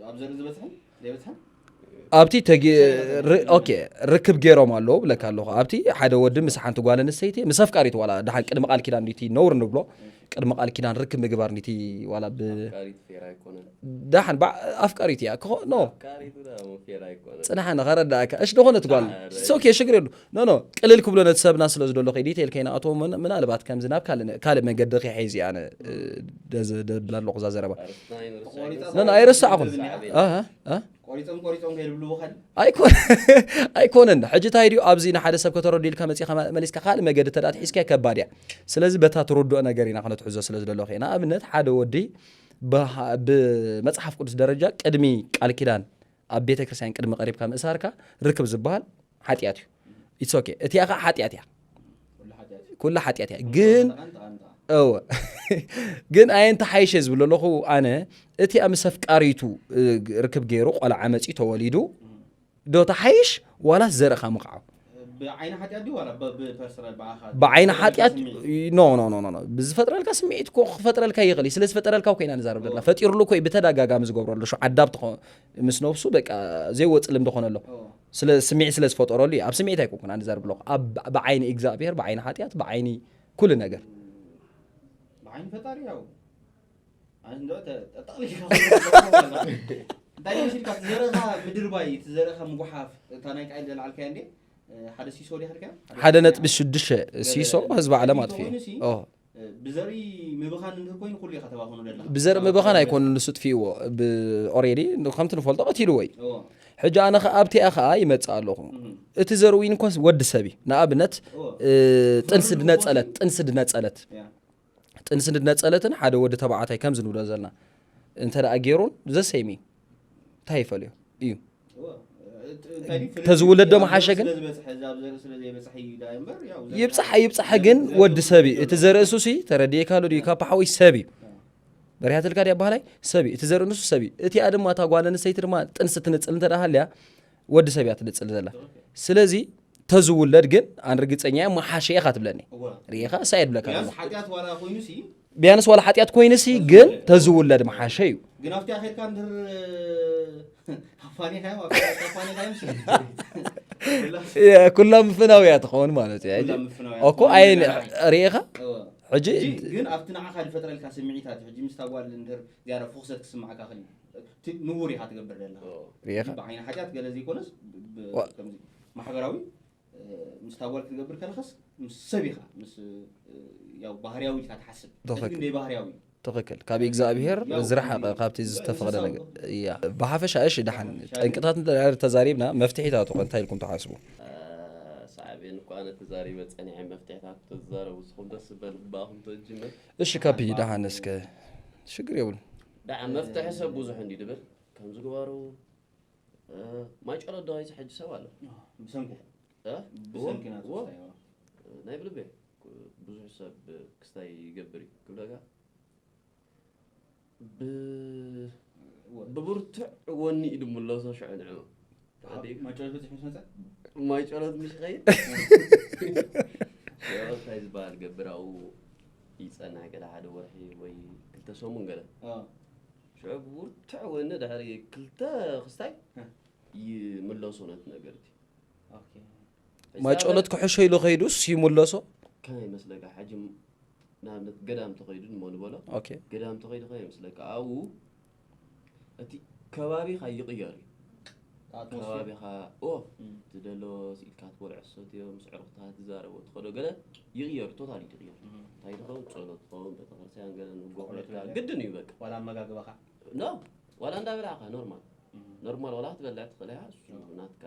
ኣብ ዘርኢ ዝበፅሐን ዘይበፅሐን ኣብቲ ተጊ ር- ኦኬ ርክብ ገይሮም ኣለዉ ብለካ ኣለኹ። ኣብቲ ሓደ ወዲ ምስ ሓንቲ ጓል ኣንስተይቲ ምስ ኣፍቃሪት ዋላ ደሓን ቅድሚ ቃል ኪዳን ንቲ ነውር ንብሎ ቅድሚ ቃል ኪዳን ርክብ ምግባር ንቲ ዋላ ብ ቃሪት ፌር ኣይኮነን። ደሓን ባ- ኣፍቃሪት እያ ክኾ ኖ ቃሪት ዳ ፌር ኣይኮነን። ጽናሓ ንኸረዳእካ እሽ ዝኾነት ጓል ሶኬ ሽግር የሉ ኖ ኖ ቅልል ክብሎ ነቲ ሰብና ስለ ዝደሎ ከይ ዲቴል ከይናኣትዎ ምን- ምናልባት ከምዚ ናብ ካልእ ካልእ መንገዲ ከይሐይዚ ኣነ እ፣ ደዝ- ደብል ኣለኹ እዛ ዘረባ ኣርስናይ ንርሳይ ቆሪጣ ኖ ኖ ኣይረሳዕኹን ኣሃ፣ ኣሃ። ቆሪጾም ቆሪጾም ከይብልዎ ካል ኣይኮን ኣይኮነን ሕጂ እንታይ ድዩ ኣብዚ ንሓደ ሰብ ከተረዱ ኢልካ መፂኻ መ- መሊስካ ካልእ መገዲ ተዳ ትሒዝካ ከባድ እያ ስለዚ በታ ትርድኦ ነገር ኢና ክነትሕዞ ስለ ዝደለኹ ኢና ኣብነት ሓደ ወዲ ብሃ- ብመፅሓፍ ቅዱስ ደረጃ ቅድሚ ቃል ኪዳን ኣብ ቤተ ክርስቲያን ቅድሚ ቀሪብካ ምእሳርካ ርክብ ዝበሃል ሓጢኣት እዩ ኢትስ ኦኬ እቲኣ ከዓ ሓጢኣት እያ ኩላ ሓጢኣት እያ ግን እወ ግን ኣየንተ ሓይሸ ዝብል ኣለኹ ኣነ እቲ ኣብ ምስ ኣፍቃሪቱ እ፣ ርክብ ገይሩ ቆልዓ መፂኡ ተወሊዱ ዶ ተሓይሽ ዋላስ ዘርእኻ ምቕዓው ብዓይኒ ሓጢኣት ድዩ ዋላ ብ- ብፐርሰናል ብኣኻ ብዓይኒ ብዝፈጥረልካ ሓጢኣት ስምዒት? ኖ ኖ ኖ ኖ ኖ። ብዝፈጥረልካ ስምዒት እኮ ክፈጥረልካ ይኽእል እዩ ስለ ዝፈጠረልካ እኮ ኢና ንዛረብ ዘለና ፈጢርሉ እኮ እዩ ብተደጋጋሚ ዝገብረሉ ሹ ዓዳብ ትኾ ምስ ነብሱ በቃ ዘይወፅ ልምዲ ኮነሎ ኦ፣ ስለ ስምዒት ስለ ዝፈጠረሉ እዩ ኣብ ስምዒት ኣይኮንኩን ኣንዛረብ ኣለኹ ኣብ ብዓይኒ እግዚኣብሔር ብዓይኒ ሓጢኣት ብዓይኒ ኩሉ ነገር ብዓይኒ ፈጣሪ ያው ኣንዶ ተጠቕሊልካ እንታይ መሲልካ ትዘረኻ ምድርባይ ትዘረኻ ምጉሓፍ እታ ናይ ቃይል ዘልዓልካያ እንዴ ሓደ ሲሶ ዲኻ ኢልካያ ሓደ ነጥቢ ሽዱሽተ ሲሶ ህዝቢ ዓለም ኣጥፊኡ ኦ ብዘርኢ ምብኻን እንድር ኮይኑ ኩሉ ኢኻ ተባኽኖ ደለኻ ብዘርኢ ምብኻን ኣይኮኑ ንሱ ጥፊእዎ ኦሬዲ ከምቲ ንፈልጦ ቀቲልዎ እዩ እዎ ሕጂ ኣነ ከ ኣብቲኣ ከዓ ይመፅእ ኣለኹ እም፣ እቲ ዘርኢ እንኮስ ወዲ ሰብ እዩ ንኣብነት እዎ እ፣ ጥንሲ ድነፀለት ጥንሲ ድነፀለት ያ ጥንሲ ድነፀለትን ሓደ ወዲ ተባዕታይ ከም ዝንብሎ ዘለና እንተ ደኣ ገይሩን ዘሰይሚ እንታይ ይፈልዮ እዩ እዎ እንታይ ድዩ? ተዝውለድ ዶ ፍልልይ ምሓሸ ግን? ስለ ዝበፅሐ፣ እዛ ኣብ ዘርኢ ስለ ዘይበፅሐ እዩ ዳ እምበር፣ ያው ዘርኢ ይብፃሕ ይብፃሕ ግን ወዲ ሰብ እዩ እቲ ዘርእሱ ሲ ተረዲእካ ዶ ድዩ ካብ ሓወይ ሰብ እዩ በሪሃትልካ ድያ ባህላይ ሰብ እዩ እቲ ዘርኢ ንሱ ሰብ እዩ እቲኣ ድማ እታ ጓል ኣንስተይቲ ድማ ጥንሲ ትንፅል እንተ ደኣ ሃልያ ወዲ ሰብ እያ ትንፅል ዘላ ስለዚ ተዝውለድ ግን ኣን ርግፀኛ እየ መሓሸ ኢኻ ትብለኒ እዎ። ርኢኻ ሳየድ ብለካ ቢያንስ ኣለኹ ሓጢኣት ዋላ ኮይኑ ሲ ቢያንስ ዋላ ሓጢኣት ኮይንሲ ግን ተዝውለድ መሓሸ እዩ ግን ኣብቲኣ ከድካ እንድር ኣፋኒኻዮ ኣፋኒኻዮ ሲ የ- ኩላ ምፍናው እያ ትኸውን ማለት እዩ ሕጂ ኩላ ምፍናው እያ እኮ ትኸውን ኣየን ነገር ርኢኻ እዎ። ሕጂ ሕጂ ግን ኣብቲ ንዓኻ ዝፈጥረልካ ስምዒታት ሕጂ ምስ ታጓል እንድር ዝያዳ ፍኹሰት ክስማዓካ ክእል ንቡር ኢኻ ትገብር ደለኻ ርኢኻ ብዓይኒ ሓጢኣት ገለ ዘይኮነስ ብ- ብ- ዋ- ከምዚ ማሕበራዊ እ፣ ምስ ታጓል ክትገብር ከለኸስ ምስ ሰብ ኢኻ ምስ እ፣ ያው ባህርያዊ ኢልካ ትሓስብ ትኽክል። ግን ደይ ባህርያዊ ትኽክል ካብ እግዚኣብሔር ያው ዝረሓቐ እንስሳ ካብቲ ዝተፈቕደ ነገር እንስሳ እያ ብሓፈሻ እሺ ደሓን ብሓፈሻ ጠንቅታት እንተ ተዛሪብና መፍትሒታቱ ከ እንታይ ኢልኩም ትሓስቡ ሳዕቤን እኳ ኣነ ተዛሪበ ፀኒሐ መፍትሒታት ተዛረቡ ንስኹም ደስ ዝበል ባኹም ተጅምር እሺ ካፒ ደሓን እስከ ሽግር የብሉ ደዓ መፍትሒ ሰብ ብዙሕ እንዲ ድብል ከምዚ ግበሩ እ፣ ማይ ጨሎት ዶ ይዝሕጅ ሰብ ኣሎ ብሰንኩ እ? ብሰንኪ ናቱ እዎ። ስታይ፣ ናይ ብልቤ ብዙሕ ሰብ ክስታይ ይገብር እዩ ክብለካ ብ- እዎ። ብብርቱዕ ወኒ እዩ ድምለሶ ሽዑ ንዕኡ ማይ ጨሎት በፂሑ ምስ መፀ ማይ ጨሎት ምሽ ይኸይድ እንታይ ዝበሃል ገብር ኣብኡ ይፀናሕ ገለ ሓደ ወርሒ ወይ ክልተ ሰሙን ገለ ኦ፣ ሽዑ ብብርቱዕ ወኒ ድሕሪ ክልተ ክስታይ እ። ይምለሶ ነቲ ነገር እቲ ኦኬ። ማይ ጨሎት ክሕሾ ኢሉ ከይዱስ ይምለሶ ከመይ ይመስለካ ሕጂ ንኣብነት ገዳም ተኸይዱ ንሞ ንበሎ ኦኬ ገዳም ተኸይዱ ከመይ ይመስለካ ኣብኡ እቲ ከባቢኻ ይቕየር እዩ ኣትሞስፌር ከባቢኻ ኦ እም፣ ትደሎ ስኢልካ ትበልዖ ሰትዮ ምስ ዕሩኽትኻ ትዛረቦ ትኸዶ ገለ ይቕየር ቶታሊ ትቕየር እም፣ እንታይ ትኸውን ጸሎት ትኸውን ቤተክርስትያን ገለ ንጎ ጸሎት ክበልካ ገለ። ግድን እዩ በቃ ዋላ ኣመጋግባኻ ኖ ዋላ እንዳበላዕካ ኖርማል እም። ኖርማል ዋላ ክትበልዕ ትኽእል ኢኻ እሱ ናትካ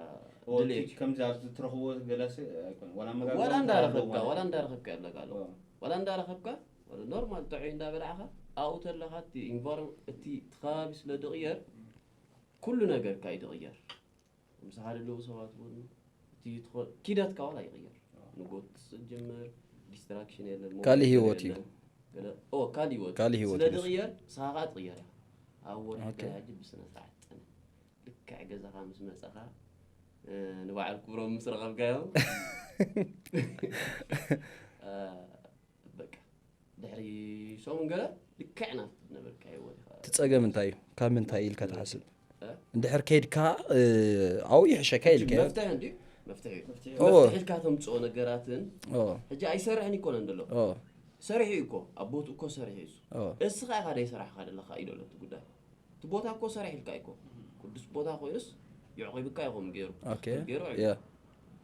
ኦ፣ ድሌት እቲ ከምዚ ኣብዚ ትረኽቦ ገለስ ኣይኮን ዋላ ኣመጋግባ ዋላ እንታይ ኣለዎ እንዳረኸብካ ማለት ዋላ እዩ። እንዳረኸብካ ይብለካ ኣለኹ ኦ፣ ዋላ እንዳረኸብካ ዋላ ኖርማል ጥዑይ እንዳበላዕኻ ኣብኡ ተለኻ እቲ ኢንቫይሮን እቲ እቲ ከባቢ ስለ ድቕየር ኩሉ ነገርካ እዩ ድቕየር ምሳኻ ደለዉ ሰባት እውን እቲ ትኾ- ኪደትካ ዋላ ይቕየር ንጎት ትጅምር ዲስትራክሽን የለን ካልእ ሞባይል ህይወት እዩ። የለን። ገለ- ኦ ካልእ ህይወት ካልእ ህይወት ስለ እዩ። ድቕየር ንስኻ ከዓ ትቕየር ኢኻ ኣብ ወርሒ ኦኬ። ገለ ሕጂ ብስነ ስርዓት ትፀንሕ ልክዕ ገዛኻ ምስ መፀኻ እ፣ ንበዓል ክብሮም ምስ ረኸብካዮም እ፣ በቃ ድሕሪ ሰሙን ገለ ልክዕ ናብቲ ዝነበርካ ህይወት ኢኻ እቲ ጸገም እንታይ እዩ ካብ ምንታይ ኢልካ ትሓስብ እንድሕር ከይድካ ኣብኡ ይሕሸካ ኢልካ። መፍትሒ እንዲ መፍትሒ እዩ። ኦ። መፍትሒ ኢልካ ተምፅኦ ነገራትን ኦ፣ ሕጂ ኣይሰርሕን ይኮነን ዘሎ ኦ፣ ሰሪሑ እዩ እኮ ኣብ ቦትኡ እኮ ሰሪሑ እዩ እሱ። ኦ። እስኻ ኢኻ ደይሰራሕካ ዘለኻ እዩ ዘሎ እቲ ጉዳይ። እቲ ቦታ እኮ ሰሪሕልካ እዩ እኮ ቅዱስ ቦታ ኮይኑስ የዕቂብካ ይኹም ገይሩ ኦኬ። ገይሩ እዩ። ያ።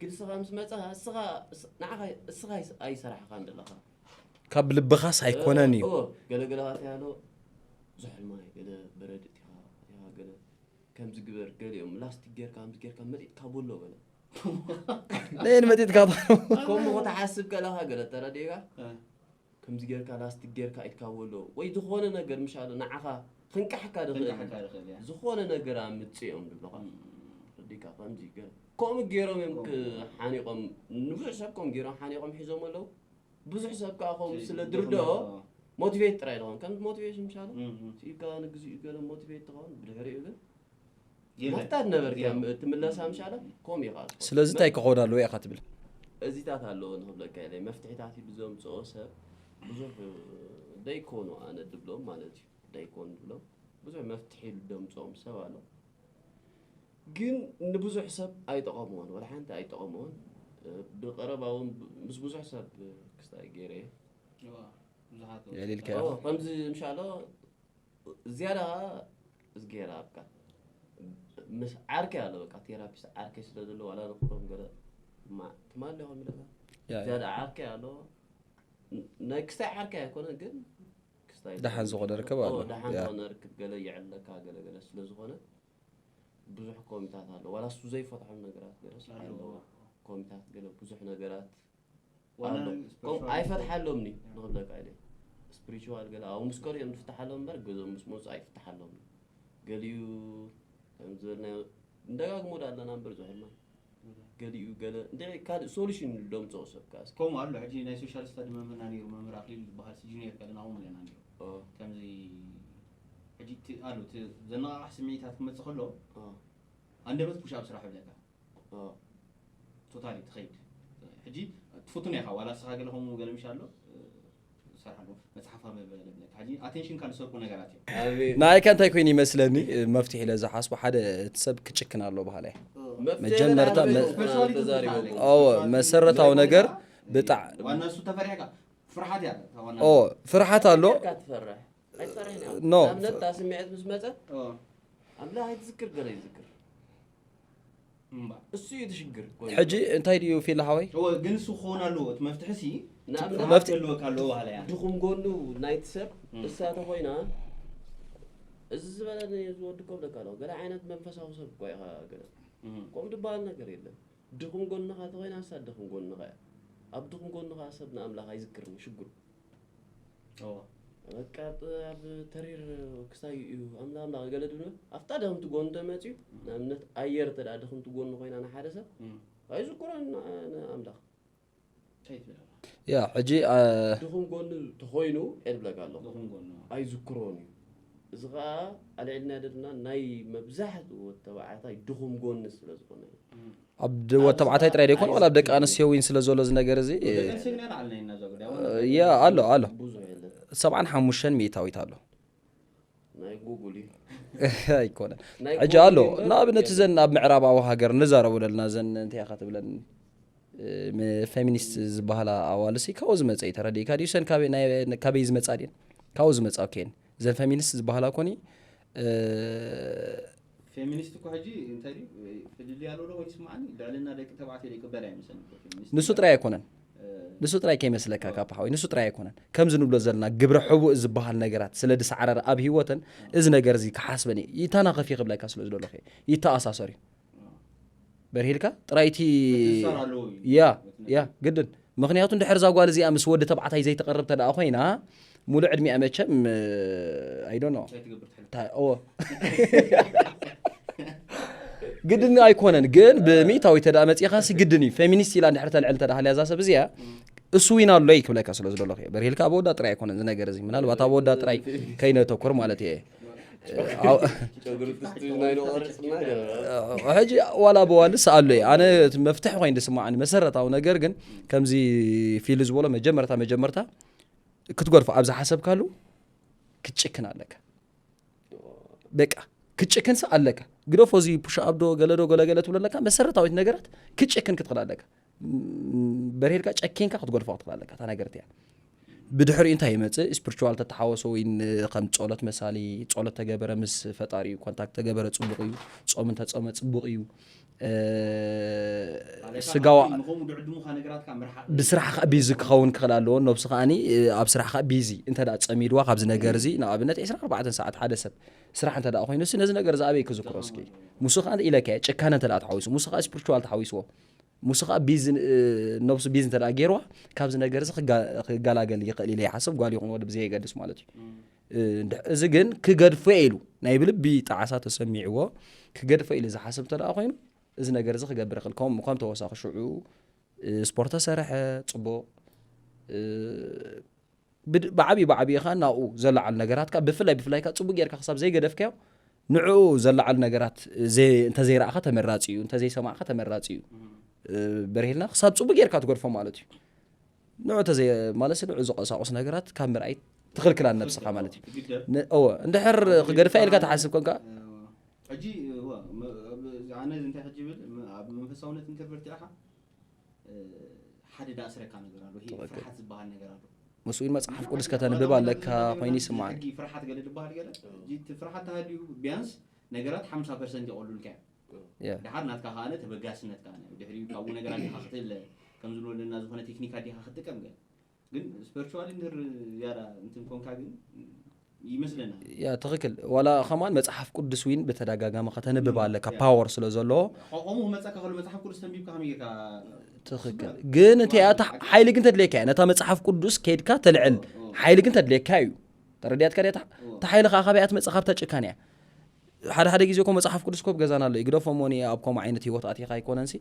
ግን እስኻ ምስ መፀኻ እስኻ እስ- ንዓኻ እስኻ ኣይስ- ኣይሰራሕካን ዘለኻ። ካብ ልብኻስ ኣይኮነን እዩ። ኦ፣ ገለ ገለ ባት ያሎ ዝሕል ማይ ገለ በረድ እቲኻ እቲኻ ገለ ከምዚ ግበር ገሊኦም ላስቲክ ጌርካ ከምዚ ጌርካ መጢጥካ በሎ ገለ ነየን መጢጥካ ከምኡ ክትሓስብ ከለኻ ገለ ተረዲእካ ከምዚ ጌርካ ላስቲክ ጌርካ ኢድካ በሎ ወይ ዝኾነ ነገር ምሻለ ንዓኻ ክንቃሕካ ድኽእል ክንቃሕካ ድኽእል እያ። ዝኾነ ነገር ኣምፅኦም ዝብለኻ ረዲካ ከምዚ ገለ ከምኡ ገይሮም እዮም ሓኒቆም ንብዙሕ ሰብ ከም ገይሮም ሓኒቆም ሒዞም ኣለዉ ብዙሕ ሰብ ከዓ ከም ስለ ድርድኦ ሞቲቬት ጥራይ ዝኾን ከም ሞቲቬሽን ምሻለ እም፣ እም። ኢልካ ንግዚኡ ገለ ሞቲቬት ትኸውን ብድሕሪኡ ግን የለን። መፍታት ነበርካ ትምለሳ ምሻለ ከም ይኽኣል ስለዚ እንታይ ክኸውን ኣለዎ ኢኻ ትብል? እዚታት ኣለዎ ንክብለካ ኢለ መፍትሒታት ኢሉ ዘምፅኦ ሰብ ብዙሕ ደይኮኑ ኣነ ድብሎም ማለት እዩ ደይኮኑ ድብሎም ብዙሕ መፍትሒ ኢሉ ደምፅኦም ሰብ ኣሎ ግን ንብዙሕ ሰብ ኣይጠቐምዎን ወላ ሓንቲ ኣይጠቐምዎን ብቀረባ እውን ምስ ብዙሕ ሰብ ክስታይ ገይረ እየ ብዙሓት የሊልካ ኦ፣ ከምዚ ምሻሎ ዝያዳ ዝገይራ ኣብካ ምስ ዓርከ ኣሎ በቃ ቴራፒስት ዓርከ ስለ ዘሎ ዋላ ንክሎም ገለ ማ- ትማሊ ኹም ኢለካ ያ፣ ያ። ዝያዳ ዓርከ ኣሎ ን- ናይ ክስታይ ዓርከ ኣይኮነ ግን ክስታይ ደሓን ዝኾነ ርክብ ኣሎ። ኦ፣ ደሓን ያ። ዝኾነ ርክብ ገለ ይዕለካ ገለ ገለ ስለ ዝኾነ ብዙሕ ኮሚታት ኣሎ ዋላ እሱ ዘይፈትሖም ነገራት ገለ ኣለዎ። ኣለዎ ኮሚታት ገለ ብዙሕ ነገራት ዋና ኣሎ። ነገር ከም spiritual ኣይፈትሓሎም ኒ ንክብለካ ኢለ ስፕሪቹዋል ገለ ኣብ ምስ ከሪኦም ዝፍትሓሎም እምበር ገዞም ምስ መፁ ኣይፍትሓሎም ገሊኡ ከም ዝበልናዮ እንደጋግሞ ዳ ኣለና እምበር ዝሕልማ ገሊኡ ገለ እንደ ካልእ ሶሉሽን ደምፅኦ ሰብ ከኣ እስኪ ከምኡ ኣሎ ሕጂ ናይ ሶሻል ስተዲ መምህርና ነይሩ መምህር ኣክሊሉ ዝበሃል ሲጁኒየር ከለና እውን ኣለና ነይሩ ኦ፣ ከምዚ ሕጂ እቲ ኣሎ እቲ ዘነቃቃሕ ስምዒታት ክመፅእ ከሎ ኦ፣ ኣንደበት ፑሽ ኣብ ስራሕ ይብለካ ኦ። ቶታሊ ትኸይድ ሕጂ ትፍቱን ኢኻ ዋላ ስኻ ገለ ከምኡ ገለ ምሽ ኣሎ ሰርሓሉ መፅሓፍ ኣበበ ለብለካ ሕጂ ኣቴንሽንካ ዝሰርቁ ነገራት እዮም ኣቤት ንኣይካ እንታይ ኮይኑ ይመስለኒ መፍትሒ ኢለ ዝሓስቦ ሓደ እቲ ሰብ ክጭክን ኣሎ በሃላ እየ መፍትሒ መጀመርታ ለናይ መ- ኣቤት ተዛሪቡ ኦ መሰረታዊ ነገር ብጣዕ ዋና እሱ ተፈሪሕካ ፍርሓት እያ እታ ዋና ኦ ፍርሓት ኣሎ ካ ትፈርሕ ኣይትፈርሕን ኢኻ ኖ። ንኣብነት እታ ስምዒት ምስ መፀት ኦ፣ ኣምላኽ ኣይትዝክር ገለ ይዝክር እምባ እሱ እዩ ትሽግር ኮይኑ ሕጂ እንታይ ድዩ ፊል ሓወይ እወ ግን እሱ ክኸውን ኣለዎ እቲ መፍትሒ ሲ ንኣብነት መፍትሒ ኣለወካ ኣለዎ በሃላ እያ ድኹም ጎኑ ናይቲ ሰብ እም። እሳ ተኮይና እዚ ዝበለኒ ዝወዲ ከብለካ ኣለኹ ገለ ዓይነት መንፈሳዊ ሰብ እኳ ኢኻ ገለ እም። ከምኡ ዝበሃል ነገር የለን ድኹም ጎንኻ ተኮይና እሳ ድኹም ጎንኻ እያ ኣብ ድኹም ጎንኻ ሰብ ንኣምላኽ ኣይዝክርን እዩ ሽጉር እወ በቃ ጥ- ኣብ ተሪር ክሳይ እዩ ኣምላኽ ኣምላኽ ገለ ድብሎ ኣብታ ድኽምቲ ጎኑ ተመፅዩ ንኣብነት ኣየር ተዳ ድኽምቲ ጎኑ ኮይና ንሓደ ሰብ እም። ኣይዝክሮን ን- ንኣምላኽ እንታይ ትብል ኣላ ያ ሕጂ አ፣ ድኹም ጎኑ ተኮይኑ እየ ድብለካ ኣለኹ ድኹም ጎኑ ኣይዝክሮን እዩ እዚ ከዓ ኣልዕልና ደድና ናይ መብዛሕትኡ ወተባዕታይ ድኹም ጎኒ ስለ ዝኾነ እዩ እም። ኣብ ድ- ወተባዕታይ ጥራይ ደይኮን ዋላ ኣብ ደቂ ኣንስትዮ እውን ስለ ዘሎ እዚ ነገር እዚ ደቂ ኣንስትዮ ግን ኣለና ኢና እዛ ጉዳይ ዋና ያ ኣሎ ኣሎ ብዙሕ የለን ሰብዓን ሓሙሽተን ሚእታዊት ኣሎ ናይ ጉጉል እዩ ኣይኮነን ናይ ሕጂ ጉጉል ኣሎ እምበር ንኣብነት የለን። እዘን ኣብ ምዕራባዊ ሃገር ንዛረቡ ዘለና እዘን እንታይ ኢኻ ትብለን እ፣ ም- ፌሚኒስት ዝበሃላ ኣዋልሲ ካብኡ ዝመፀ እዩ ተረዲእካ ድዩ ሰን ካበይ ናይ- ካበይ ዝመፃ ድየን ካብኡ ዝመፃ ኬን እዘን ፌሚኒስት ዝበሃላ ኮኒ እ፣ ፌሚኒስት እኮ ሕጂ እንታይ ድዩ ፍልልይ ኣሎ ዶ ወይ ስማዕኒ ልዕልና ደቂ ተባዕትዮ ዘይቅበል ኣይመስለኒ እኮ ፌሚኒስት ንሱ ጥራይ ኣይኮነን እ፣ ንሱ ጥራይ ከይመስለካ ካብ ሓወይ ንሱ ጥራይ ኣይኮነን ከምዚ ንብሎ ዘለና ግብረ ሕቡእ ዝበሃል ነገራት ስለ ድሰዓረረ ኣብ ህይወተን እዚ ነገር እዚ ክሓስበን እየ ይተናኸፍ ይክብለካ ስለ ዝደለኹ እየ ይተኣሳሰር እዩ በርሂልካ ጥራይቲ ምትእስሳር ኣለዎ እዩ ያ እቲ ያ ግድን ምክንያቱ እንድሕር እዛ ጓል እዚኣ ምስ ወዲ ተባዕታይ ዘይትቐርብ ተደኣ ኮይና ሙሉእ ዕድሚኣ መቸም ኣይዶኖ እንታይ ትገብር ትሕልፍ ኦ ግድን ኣይኮነን ግን ብሚእታዊ ተዳ መፂኻ ሲ ግድን እዩ ፌሚኒስት ኢላ እንድሕር ተልዕል ተዳሃልያ እዛ ሰብ እዚኣ እሱ ዊን ኣሎ ይክብለካ ስለ ዝደለኹ እየ በርሂልካ ኣብ ወዳ ጥራይ ኣይኮነን ዝነገር እዚ ምናልባት ኣብ ወዳ ጥራይ ከይነተኩር ማለት እየ ጨጉሪ ጥስቲ ናይ ንቆርፅና ገለ ሕጂ ዋላ ብዋልስ ኣሎ እየ ኣነ እቲ መፍትሒ ኮይኑ ዝስማዓኒ መሰረታዊ ነገር ግን ከምዚ ፊል ዝበሎ መጀመርታ መጀመርታ ክትገድፎ ኣብ ዝሓሰብካሉ ክትጭክን ኣለካ በቃ ክትጭክንስ ኣለካ። ግደፎ፣ እዚ ፑሽ ኣፕ ዶ ገለ ዶ ገለ ገለ ትብሎ ኣለካ። መሰረታዊት ነገራት ክትጭክን ክትኽእል ኣለካ። ም፣ በርሄልካ ጨኪንካ ክትጎድፋ ክትኽእል ኣለካ። እታ ነገር እቲኣ ብድሕሪኡ እንታይ ይመጽእ? ስፒሪቹዋል ተተሓወሶ ወይ ን-፣ ከም ጸሎት መሳሊ፣ ጸሎት ተገበረ፣ ምስ ፈጣሪኡ ኮንታክት ተገበረ፣ ጽቡቕ እዩ። ጾም እንተጾመ ጽቡቕ እዩ። እ፣ ስጋዋ ንኸምኡ ድዕድሙኻ ነገራትካ ምርሓቕ። ብስራሕ ኸኣ ቢዚ ክኸውን ክኽእል ኣለዎ። ነብሱ ከኣኒ፣ እ፣ ኣብ ስራሕ ኸኣ ቢዚ እንተ ደኣ ጸሚድዋ ካብዚ ነገር እዚ፣ ንኣብነት ዕስራን ኣርባዕተን ሰዓት ሓደ ሰብ ስራሕ እንተ ደኣ ኮይኑ፣ እሱ ነዚ ነገር እዚ ኣበይ ክዝክሮ እስኪ? ሙሱ ኸኣ ኢለካ እየ፣ ጭካነ እንተ ደኣ ተሓዊሱ፣ ሙሱ ኸኣ ስፒሪቹዋል ተሓዊስዎ፣ ሙሱ ኸኣ ቢዚ፣ እ፣ ነብሱ ቢዚ እንተ ደኣ ገይርዋ፣ ካብዚ ነገር እዚ ክጋ-፣ ክገላገል ይኽእል ኢለ ይሓስብ፣ ጓል ይኹን ወዲ ብዘየገድስ ማለት እዩ። እ፣ እንድሕ-፣ እዚ ግን ክገድፎ እየ ኢሉ፣ ናይ ብልቢ ጣዕሳ ተሰሚዕዎ፣ ክገድፎ ኢሉ ዝሓስብ እንተ ደኣ ኮይኑ፣ እዚ ነገር እዚ ክገብር ይኽእል። ከም፣ ከም ተወሳኺ ሽዑ፣ እ፣ ስፖርት ተሰርሐ፣ ጽቡቕ፣ እ፣ ብድ-፣ ብዓብዪ ብዓብዪ ኸኣ ናብኡ ዘለዓሉ ነገራት ከኣ ብፍላይ ብፍላይ ከኣ ጽቡቕ ጌርካ ክሳብ ዘይገደፍካዮ፣ ንዕኡ ዘለዓሉ ነገራት ዘይ-፣ እንተዘይረኣኻ ተመራጺ እዩ፣ እንተዘይሰማዕካ ተመራጺ እዩ። እ፣ በርሄልና ክሳብ ጽቡቕ ጌርካ ትገድፎ ማለት እዩ። ንዑ ተዘይ-፣ ማለት ንዑ ዝቐሳቑስ ነገራት ካብ ምርኣይ ትኽልክላን ነብስኻ ማለት እዩ። ትግደፍ። ን-፣ እወ፣ እንድሕር ትግደፍ። ክገድፋ ኢልካ ትሓስብ ኮንካ፣ ሕጂ፣ እወ፣ መ-፣ ኣብ-፣ ኣነ እንታይ ሕጂ ብል፣ መ-፣ ኣብ መንፈሳውነት እንተ በርቲዕኻ፣ እ፣ ሓደ ዝኣስረካ ነገር ኣሎ። ይሄ ትኽክል። ፍርሓት ዝበሃል ነገር ኣሎ። ምስ እውን መጽሓፍ ቅዱስ ከተንብብ ኣለካ ኮይኑ ይስምዓኒ። ሕጊ ፍርሓት ገለ ዝበሃል ገለ፣ ሕጂ እቲ ፍርሓት ተሃልዩ ቢያንስ ነገራት ሓምሳ ፐርሰንት ይቐሉልካ እዮም። ያ። ድሓር ናትካ ከኣ ተበጋስነት ከኣ ድሕሪኡ ካብኡ ነገራት ዲኻ ክትእለ፣ ከም ዝብሎ ዘለና ዝኾነ ቴክኒክ ዲኻ ክትጥቀም ገለ። ግን ስፒሪቹዋሊ እንድር ዝያዳ እንትን ኮንካ ግን ይመስለና። ያ፣ ትኽክል። ዋላ ኸማን መጽሓፍ ቅዱስ ዊን ብተደጋጋሚ ከተንብብ ኣለካ፣ ያ። ፓወር ስለ ዘለዎ። ኸ-፣ ከምኡ ክመጸካ ከሎ መጽሓፍ ቅዱስ ተንቢብካ ከመይ ጌርካ ትኽክል። ትስምዕ? ግን እቲ ማለት እታ ሓቂ ሓይሊ ግን ተድልየካ እያ። ነታ መጽሓፍ ቅዱስ ከይድካ ተልዕል ኦ፣ ኦ። ሓይሊ ግን ተድልየካ እዩ። ተረዲኣትካ ድያ? እታ፣ ኦ። እታ ሓይሊ ኸኣ ካበይ እያ ትመጽእ? ካብታ ጭካነ እያ። ሓደ ሓደ ግዜ እኮ መጽሓፍ ቅዱስ እኮ ኣብ ገዛና ኣሎ እዩ። ግደፎ እሞ እኔ ኣብ ከምኡ ዓይነት ህይወት ኣቲኻ ኣይኮነንሲ፣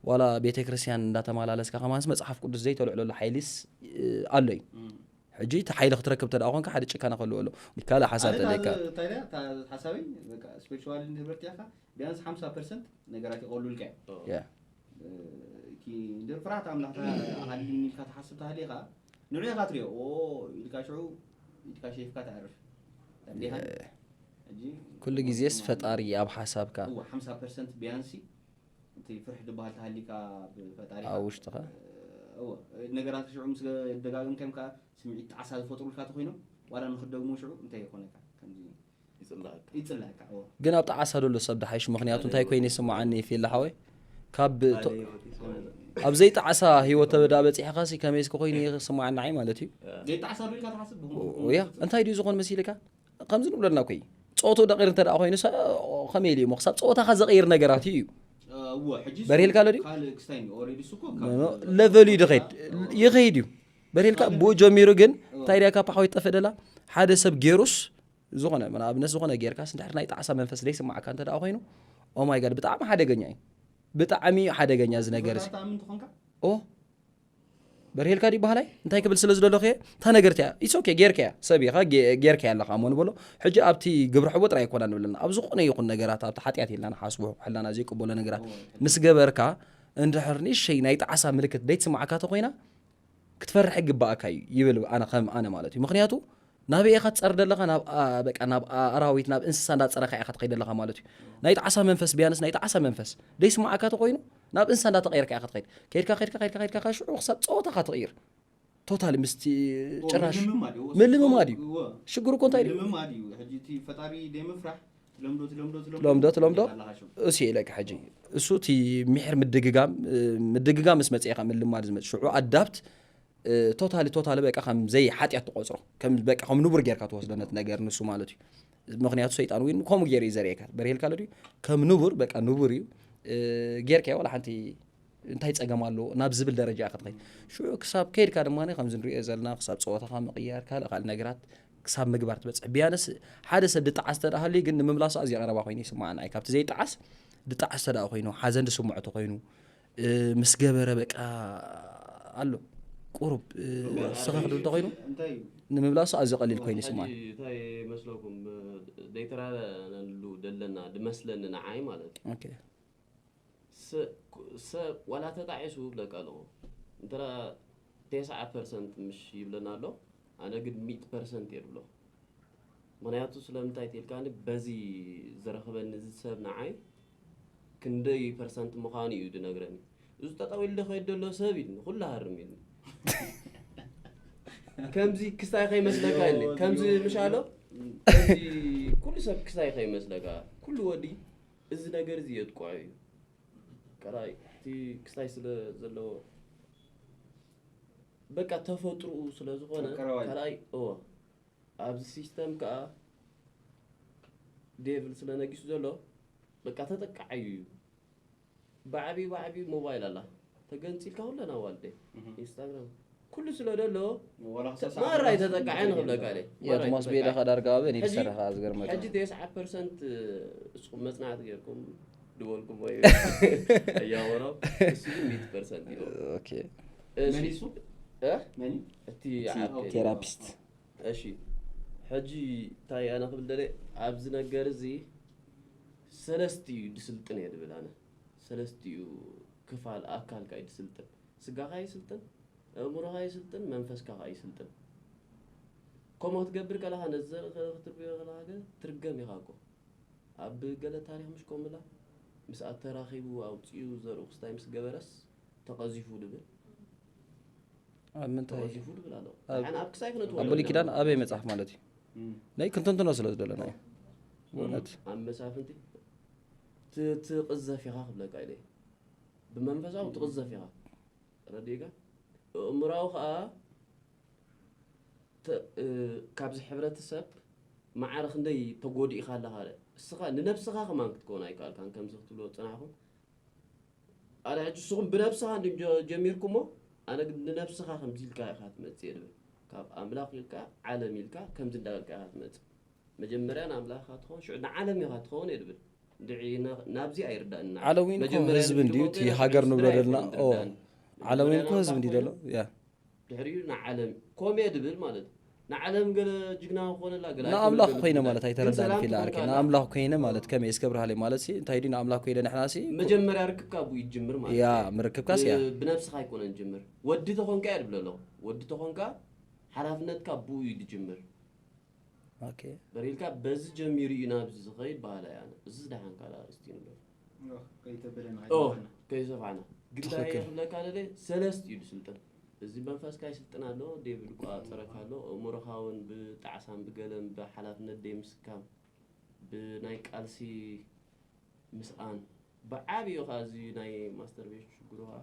ዋላ ቤተ ክርስቲያን እንዳተመላለስካ ከማንስ መጽሓፍ ቅዱስ ዘይተልዕለሉ ሓይሊስ፣ እ፣ ኣሎ እዩ። እም። ሕጂ እቲ ሓይሊ ክትረክብ እንተ ደኣ ኾንካ ሓደ ጭካነ ክህልዎ ኣሎ። ካልእ ሓሳብ ኣነ ተለካ። እታ፣ እንታይ ደኣ፣ እታ ሓሳበይ፣ በቃ፣ ስፒሪቹዋሊ እንድሕር በርቲዕካ፣ ቢያንስ ሓምሳ ፐርሰንት ነገራት ይቐሉልካ እዮም። ያ። እ፣ ኪ-፣ እንድሕር ፍርሃት ኣምላኽ ተ-፣ ሃልዩኒ ኢልካ ትሓስብ ተሃሊኻ፣ ንዑ ኢኻ ትሪኦ፣ ኦ፣ ኢልካ ሽዑ ኢድካ ሸይፍካ ተዕርፍ። ተንዲኻ? እ፣ ሕጂ ኩሉ ግዜስ ፈጣሪ ኣብ ሓሳብካ። እወ፣ ሓምሳ ፐርሰንት ቢያንሲ እቲ ፍርሒ ዝበሃል ተሃሊካ ብፈጣሪኻ። ኣብ ውሽጥኻ። እወ፣ ነገራት ሽዑ ምስ ደጋገምካዮም ከኣ ስምዒት ጣዕሳ ዝፈጥሩልካ ተኾይኖም፣ ዋላ ንኽትደግሞ ሽዑ እንታይ ይኾነካ? ከምዚ ይጽላእካ። ይጽላእካ፣ እወ። ግን ኣብ ጣዕሳ ዘሎ ሰብ ድሓይሽ፣ ምኽንያቱ እንታይ ኮይኑ ይስምዓኒ ፊላ ሓወይ? ካብ ቶ-፣ ኣብ ዘይጣዕሳ ህይወት ተበዳ በጺሕኻሲ ከመይ እስከ ኮይኑ ይስምዓኒ ንዓይ ማለት እዩ። ዘይጣዕሳ ዶ ኢልካ ትሓስብ? ብኹም-፣ ያ፣ እንታይ ድዩ ዝኾን መሲልካ? ከምዚ ንብለና እኮ እዩ። ጾቱ ደቂር እንተ ደኣ ኮይኑ ሰ-፣ ከመይ ኢሉ እዩ እሞ ክሳብ ጸወታኻ ዘቕይር ነገራት እዩ። እወ፣ ሕጂ እሱ በርሄልካ ኣሎ ድዩ? ካልእ ክስታይ እዩ። ኦልሬዲ እሱ እኮ ኖ፣ ካብ ኖ፣ ሌቨሉ እዩ ድኸይድ። እወ። ይኸይድ እዩ። በርሄልካ ካልእ ብኡ ጀሚሩ ግን እወ። እንታይ ድያ ካብ ሓወይ ትጠፍእ ደላ? ሓደ ሰብ ጌሩስ ዝኾነ፣ ንኣብነት ዝኾነ ጌርካስ እንድሕር ናይ ጣዕሳ መንፈስ ዘይስምዓካ እንተ ደኣ ኮይኑ፣ ኦ ማይ ጋድ፣ ብጣዕሚ ሓደገኛ እዩ። ብጣዕሚ እዩ ሓደገኛ እዚ ነገር እዚ። ትኣምን ትኾንካ? ኦ፣ በርሄልካ ድዩ በሃላይ? እንታይ ክብል ስለ ዝደለኹ እየ? እታ ነገር እቲኣ፣ it's okay፣ ጌርካያ፣ ሰብ ኢኻ፣ ጌ-፣ ጌርካያ ኣለኻ እሞ ንበሎ። ሕጂ ኣብቲ ግብረ ሕቦ ጥራይ ኣይኮና ንብለና። ኣብ ዝኾነ ይኹን ነገራት፣ ኣብቲ ሓጢኣት ኢልና ንሓስቦ፣ ሕላና ዘይቅበሎ ነገራት ምስ ገበርካ፣ እንድሕር ንእሽተይ ናይ ጣዕሳ ምልክት ደይትስምዓካ ተኾይና፣ ክትፈርሕ ይግባኣካ እዩ ይብል፣ ኣነ ከም ኣነ ማለት እዩ። ምኽንያቱ ናበይ ኢኻ ትጸር ደለኻ? ናብ፣ ኣ-፣ በቃ ናብ፣ ኣ-፣ ኣራዊት፣ ናብ እንስሳ እንዳጸረኻ ኢኻ ትኸይድ ደለኻ ማለት እዩ። ናይ ጣዕሳ መንፈስ፣ ቢያንስ ናይ ጣዕሳ መንፈስ ደይስምዓካ ተኾይኑ፣ ናብ እንስሳ እንዳተቐየርካ ኢኻ ትኸይድ። ከይድካ፣ ከይድካ፣ ከይድካ፣ ከይድካ፣ ሽዑ ክሳብ ጸወታኻ ትቕይር። ቶታሊ ምስቲ ኦ፣ ጭራሽ ምልምማድ እዩ። ምልምማድ እዩ። እወ። ሽግሩ እኮ እንታይ ድዩ? ምልምማድ እዩ። ሕጂ እቲ ፈጣሪ ደይምፍራሕ ትለምዶ፣ ትለምዶ፣ ትለምዶ፣ ትለምዶ፣ ትለምዶ። ኣለኻ ሽዑ። እሱ ኢለካ ሕጂ። እሱ እቲ ምሒር ምድግጋም፣ እ፣ ምድግጋም ምስ መጽኤ ኢኻ ምልማድ ዝመጽእ። ሽዑ ኣዳፕት፣ እ፣ ቶታሊ፣ ቶታሊ በቃ ከም ዘይ ሓጢኣት ትቆጽሮ። ከም በቃ ከም ንቡር ጌርካ ትወስዶ ነቲ ነገር ንሱ ማለት እዩ። ምኽንያቱ ሰይጣን እውን ከምኡ ገይሩ እዩ ዘርእየካ። በርሄልካ ኣሎ ድዩ? ከም ንቡር፣ በቃ ንቡር እዩ። እ፣ ጌርካዮ ዋላ ሓንቲ እንታይ ጸገም ኣለዎ ናብ ዝብል ደረጃ ኢኻ ትኸይድ። ሽዑ ክሳብ ከይድካ ድማ ከምዚ ንሪኦ ዘለና ክሳብ ጸወታኻ ምቕያር፣ ካልእ ካልእ ነገራት ክሳብ ምግባር ትበጽሕ። ቢያንስ ሓደ ሰብ ድጠዓስ እንተ ደኣ ሃልዩ ግን ንምምላሱ ኣዝዩ ቀረባ ኮይኑ ይስምዓኒ። ኣይ፣ ካብቲ ዘይጠዓስ ድጠዓስ እንተ ደኣ ኮይኑ፣ ሓዘን ዝስምዖ እንተ ኮይኑ፣ እ፣ ምስ ገበረ በቃ ኣሎ ቁሩብ፣ እ፣ እወ፣ ስኽኽ ኣርባዕተ ድብል እንተ ኮይኑ፣ እንታይ እዩ? ንምምላሱ ኣዝዩ ቀሊል ኮይኑ እወ፣ ይስምዓኒ። ሕጂ እንታይ መስለኩም? ደይተራዳእናሉ ደለና ድመስለኒ ንዓይ ማለት እዩ። ኦኬ። ሰ-፣ ኩ-፣ ሰብ ዋላ ተጣዒሱ ይብለካ ኣለኹ። እንተ ተስዓ ፐርሰንት ምሽ ይብለና ኣሎ፣ ኣነ ግን ሚእቲ ፐርሰንት እየ ዝብሎ። ምኽንያቱ ስለምንታይ ትልካኒ፣ በዚ ዝረኽበኒ እዚ ሰብ ንዓይ ክንደይ ፐርሰንት ምዃኑ እዩ ዝነግረኒ። እዚ ጠጠው ኢሉ ከይድ ዘሎ ሰብ ኢልኒ፣ ኩሉ ሃርም ኢልኒ። ከምዚ ክስታይ ከይመስለካ ኢልኒ። ከምዚ ምሻሎ፣ ከምዚ ኩሉ ሰብ ክስታይ ከይመስለካ። ኩሉ ወዲ እዚ ነገር እዚ የጥቅዖ እዩ። ካልኣይ፣ እቲ ክስታይ ስለ ዘለዎ፣ በቃ ተፈጥሮኡ ስለ ዝኾነ፣ ፈቀረዋይ። ካልኣይ፣ እዎ፣ ኣብዚ ሲስተም ከኣ ዴቭል ስለ ነጊሱ ዘሎ፣ በቃ ተጠቃዓዩ እዩ። ብዓብዩ ብዓብዩ ሞባይል ኣላ። ተገንጺልካ ኩለን ኣዋልደ። እህ። ኢንስታግራም። ኩሉ ስለ ደሎ፣ ወላ ክሳብ ሰዓት ማራይ ድረስ ተጠቃዓይ ንኽብለካ ኢለ። ያ ማራይ ቶማስ ተጠቃዓይ። ቤላ ኸ ዳርጋ ኣበይ እዩ ሕጂ፣ ዝሰርሕ ከኣ ዝገርመካ። ሕጂ ተስዓ ፐርሰንት እስኹም መጽናዕቲ ጌርኩም ድወልኩም ወይ ኣያወሮ፣ እሱ ግን ሚእቲ ፐርሰንት እዩ። ኦኬ። እሺ። መን እዩ እሱ? እ? መን እዩ? እቲ እቲ ዓርከይ። ቴራፒስት። እሺ። ሕጂ እንታይ ኣነ ክብል ደለ፣ ኣብዚ ነገር እዚ ሰለስቲኡ ድስልጥን እየ ድብል ኣነ። ሰለስቲኡ ክፋል ኣካልካ እዩ ድስልጥን። ስጋኻ ይስልጥን፣ ኣእምሮኻ ይስልጥን፣ መንፈስካ ኸኣ ይስልጥን። ከምኡ ክትገብር ከለኻ፣ ነዚ ዘርኢ ከ-፣ ክትርእዮ ከለኻ ግን ትርገም ኢኻ እኮ። ኣብ ገለ ታሪኽ ምሽ ከምኡ ኢላ፣ ምስ ኣተራኺቡ ኣውጺኡ ዘርኡ ክስታይ ምስ ገበረስ ተቐዚፉ ድብል። ኣብ ምንታይ? ተቐዚፉ ድብል ኣሎ። ኣብ፣ ደሓን ኣብ ክሳይ ክነእትዎ ኣብ ብሉይ ኣለና። ኪዳን ኣበይ መጽሓፍ ማለት እዩ? እም። ናይ ክንተንትኖ ስለ ዝደለና እዩ። እም። ብእውነት። ኣብ መሳፍንቲ ት-፣ ትቕዘፍ ኢኻ ክብለካ ኢለ። ብመንፈሳዊ ትቕዘፍ ኢኻ። ረዲእካ? ኣእምራዊ ኸኣ ተ-፣ እ፣ ካብዚ ሕብረተሰብ ማዕረ ክንደይ ተጎዲእካ ኣለኻ። እስኻ ንነብስኻ ከማን ክትከውን ኣይከኣልካን፣ ከምዚ ክትብሎ ዝጸናሕኩም። ኣነ ሕጂ ንስኹም ብነብስኻ እንዲም ጀ-፣ ጀሚርኩሞ፣ ኣነ ግን ንነብስኻ ከምዚ ኢልካ ኢኻ ትመጽእ እየ ድብል። ካብ ኣምላኽ ኢልካ፣ ዓለም ኢልካ፣ ከምዚ እንዳበልካ ኢኻ ትመጽእ። መጀመርያ ንኣምላኽ ኢኻ ትኸውን፣ ሽዑ ንዓለም ኢኻ ትኸውን እየ ድብል። እንድዒ ና-፣ ናብዚ ኣይርዳእን ንዓይ። ዓለዊን እኮ መጀመርያ ህዝቢ ንስኹም እንድዩ፣ እቲ ከይነ ሃገር ንስድራ ንብረደልና። ኣይኮኑን ኦ፣ ዝርዳእኒ። ዓለዊን መጀመርያ እኮ ህዝቢ ኣምላኽ እንድዩ ኮይኑ ደሎ። ያ። ድሕሪኡ ንዓለም ኮሜ ድብል ማለት እዩ። ንዓለም ገለ ጅግና ክኾነላ ገለ ንኣምላኽ ኣይኮነን ኮይነ ድብል ማለት ኣይተረዳእን ሰላም ፊላ ትኾን ኣርኪ። ካላ። ንኣምላኽ ኮይነ ማለት ከመይ እስከ ብርሃለይ ማለት ሲ፣ እንታይ ድዩ ንኣምላኽ ኮይነ ንሕና ሲ? መጀመርያ ርክብካ ብኡ ይጅምር ማለት ያ፣ እዩ። ምርክብካስ ያ። ብ-፣ ብነብስኻ ኣይኮነን ጅምር። ወዲ ተኾንካ እየ ድብል ኣለኹ። ወዲ ተኾንካ ሓላፍነትካ ብኡ እዩ ድጅምር። ኦኬ። በሪልካ በዚ ጀሚሩ እዩ ናብዚ ዝኸይድ በሃላይ ኣነ። እዚ ደሓን ካልእ ኣርእስቲ እዩ ንብሎ። ኦ፣ ከይተበለና ኦ፣ ኣይተበለና። ከይሰፋዕና። ግዳይ ትኽክል። ክብለካ ደለ ሰለስት እዩ ዝስልጥን። እዚ መንፈስካ ይስልጥን ኣሎ፣ ዴቪል ቋ ጸረካ ኣሎ፣ እምሮኻ እውን ብጣዕሳን ብገለን ብሓላፍነት ደይ ምስካም፣ ብናይ ቃልሲ ምስኣን፣ ብዓብዩ ኸኣ እዚ ናይ ማስተርቤሽን ሽግሩ ኸኣ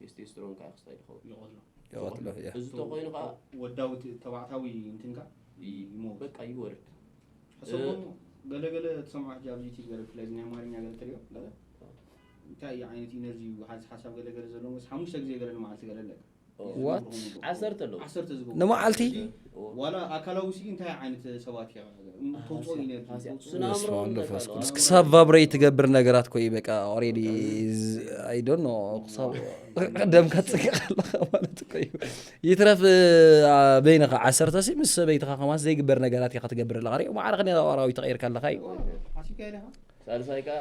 ቴስቴስትሮን ከኣ ክስታይ ይኸውን። ይቐትሎ። ይቐትሎ፣ ያ። እዚ ተኾይኑ ኸኣ ወዳዊ ት-፣ ተባዕታዊ እንትንካ ይ-፣ ይመውት። በቃ ይወርድ። ሕሰቦ እ- እሞ ገለ ገለ ትሰምዖ ሕጂ ኣብዚ ዩቲዩብ ገለ ብፍላይ እዚ ናይ ኣማርኛ ገለ ትሪኦ ገለ? እንታይ እዩ ዓይነት ኢነርጂ ሓዝ-፣ ሓሳብ ገለ ገለ ዘለዎ መስ-፣ ሓሙሽተ ግዜ ገለ ንመዓልቲ ገለ ኣለካ። ኦ። ዋት? ዓሰርተ ኣለዉ። ዓሰርተ ዝገብሩ። ንመዓልቲ? ኦ። ዋላ ኣካላዊ ሲ እንታይ ዓይነት ሰባት እያ? ተውፅኦ ኣሃ፣ ኢነርጂ፣ ኣሃ፣ ተውፅኦ። ስነ ኣእምሮ በስመ ኣብ እውን ወመንፈስ ዘካል ቅዱስ። ክሳብ ቫብሬት ትገብር ነገራት ኮይ በቃ ኦሬዲ ዝ-፣ I don't know፣ ክሳብ ደምካ ትፅንቀቕ ኣለኻ ማለት እኮ እዩ። ይትረፍ፣ አ፣ በይንኻ ዓሰርተ ሲ ምስ ሰበይትኻ ከማን ዘይግበር ነገራት ኢኻ ትገብር ኣለኻ። ሪኦ ማዕረ ከ ኣራዊት ተቐይርካ ኣለኻ እዩ። ሓሲብካ ኢኻ? ሳልሳይ ከኣ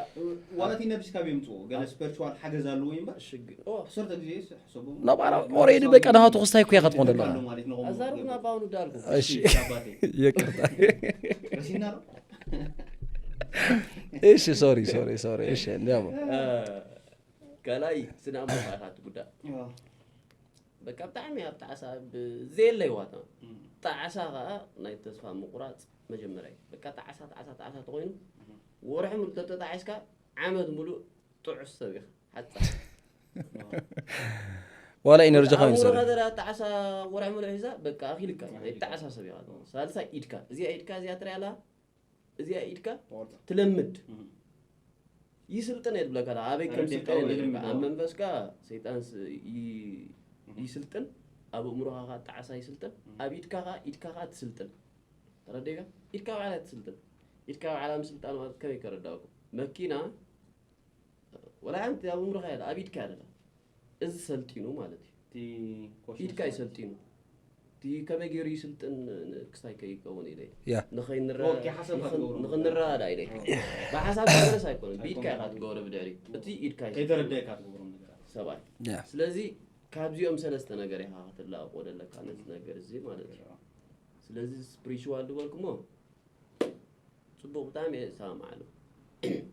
ዋላ እቲ ነብስካ ብየምፅኦ ገለ ስፐርቹዋል ሓገዝ ኣለዎ እዩ እምበር ሽግ-፣ ኦ። ዓሰርተ ግዜ ስ-፣ ሕሰቦም። ናባራ ኦሬዲ በቃ ናቱ ክስታይ እኮ ኢኻ ትኾን ዘለኻ። ኣሎ ማለት ነው። ኣዛርብ ናባውኑ ዳልኩ። እሺ። እሺ፣ ኣባቴ። ይቅርታ። ረሲና ነው? እሺ፣ ሶሪ፣ ሶሪ፣ ሶሪ። እሺ፣ እንዲያው። እ፣ ካልኣይ ስነ ኣእምሮ ኢኻ ትጉዳእ። ዋ። በቃ ብጣዕሚ ኣብ ጣዕሳ ብ-፣ ዘየለ ህይወትና። እም። ጣዕሳ ኸኣ ናይ ተስፋ ምቑራጽ መጀመርያ እዩ። በቃ ጣዕሳ፣ ጣዕሳ፣ ጣዕሳ ተኾይኑ እም። ወርሒ ሙሉእ ተተጣዒስካ ዓመት ሙሉእ ጥዑስ ሰብ ኢኻ። ሓጻ። ዋላ ኢነርጂ ካብ ኸውን ይሰርሕ። ተራ ጣዕሳ ወርሒ ሙሉእ ሒዛ በቃ ኣኺልካ። ናይ ኣኺልካ። ጣዕሳ ሰብ ኢኻ። እም። ሳልሳይ ኢድካ። እዚኣ ኢድካ እዚኣ ትሪኣ ኣለኻ? እዚኣ ኢድካ ትቆርጻ። ትለምድ። እህ። ይስልጥን እየ ዝብለካ፣ ኣበይ ከም ተረዲእካ ስልጠን እየ እውን ዝብለካ። ልምድ ኣብ እኮ። መንፈስካ ሰይጣን ስ-፣ ይ-፣ እህ። ይስልጥን፣ ኣብ ኣእምሮኻ ኸኣ ጣዕሳ ይስልጥን፣ እህ። ኣብ ኢድካ ኸኣ፣ ኢድካ ኸኣ ትስልጥን። ተረዲእካ? ኢድካ ባዕላ ትስልጥን። ኢድካ ባዕላ ምስልጣን ማለት ከመይ ከረዳእኩም? መኪና ወላ ሓንቲ ኣብ ኣእምሮኻ እያ፣ ኣብ ኢድካ እያ ዘላ። እዚ ሰልጢኑ ማለት እዩ። እቲ ኮሽሽ ኢድካ እዩ ማለት ሰልጢኑ። እቲ ከመይ ገይሩ ይስልጥን ን-፣ ክስታይ ከይከውን ኢለ። ያ። ንኸይንረ-፣ ኦኬ፣ ሓሳብ ንኽን-፣ ክትገብሮ። ንኽንረዳዳ ኢለ። ኦኬ። ብሓሳብ ክትመለስ ኣይኮነን፣ ብኢድካ ኢኻ ኣይኮነን። ትገብሮ ብድሕሪት። እቲ ኢድካ እዩ ከይተረዳእካ ትገብሮም ነገራት። ሰብኣይ። ያ። ስለዚ ካብዚኦም ሰለስተ ነገር ኢኻ ክትላቐቆ ዘለካ ነዚ ነገር እዚ ማለት እዩ። ያ። ስለዚ ስፕሪቹዋል ዝበልኩሞ ጽቡቕ፣ ብጣዕሚ እየ ዝሰማማዓሉ።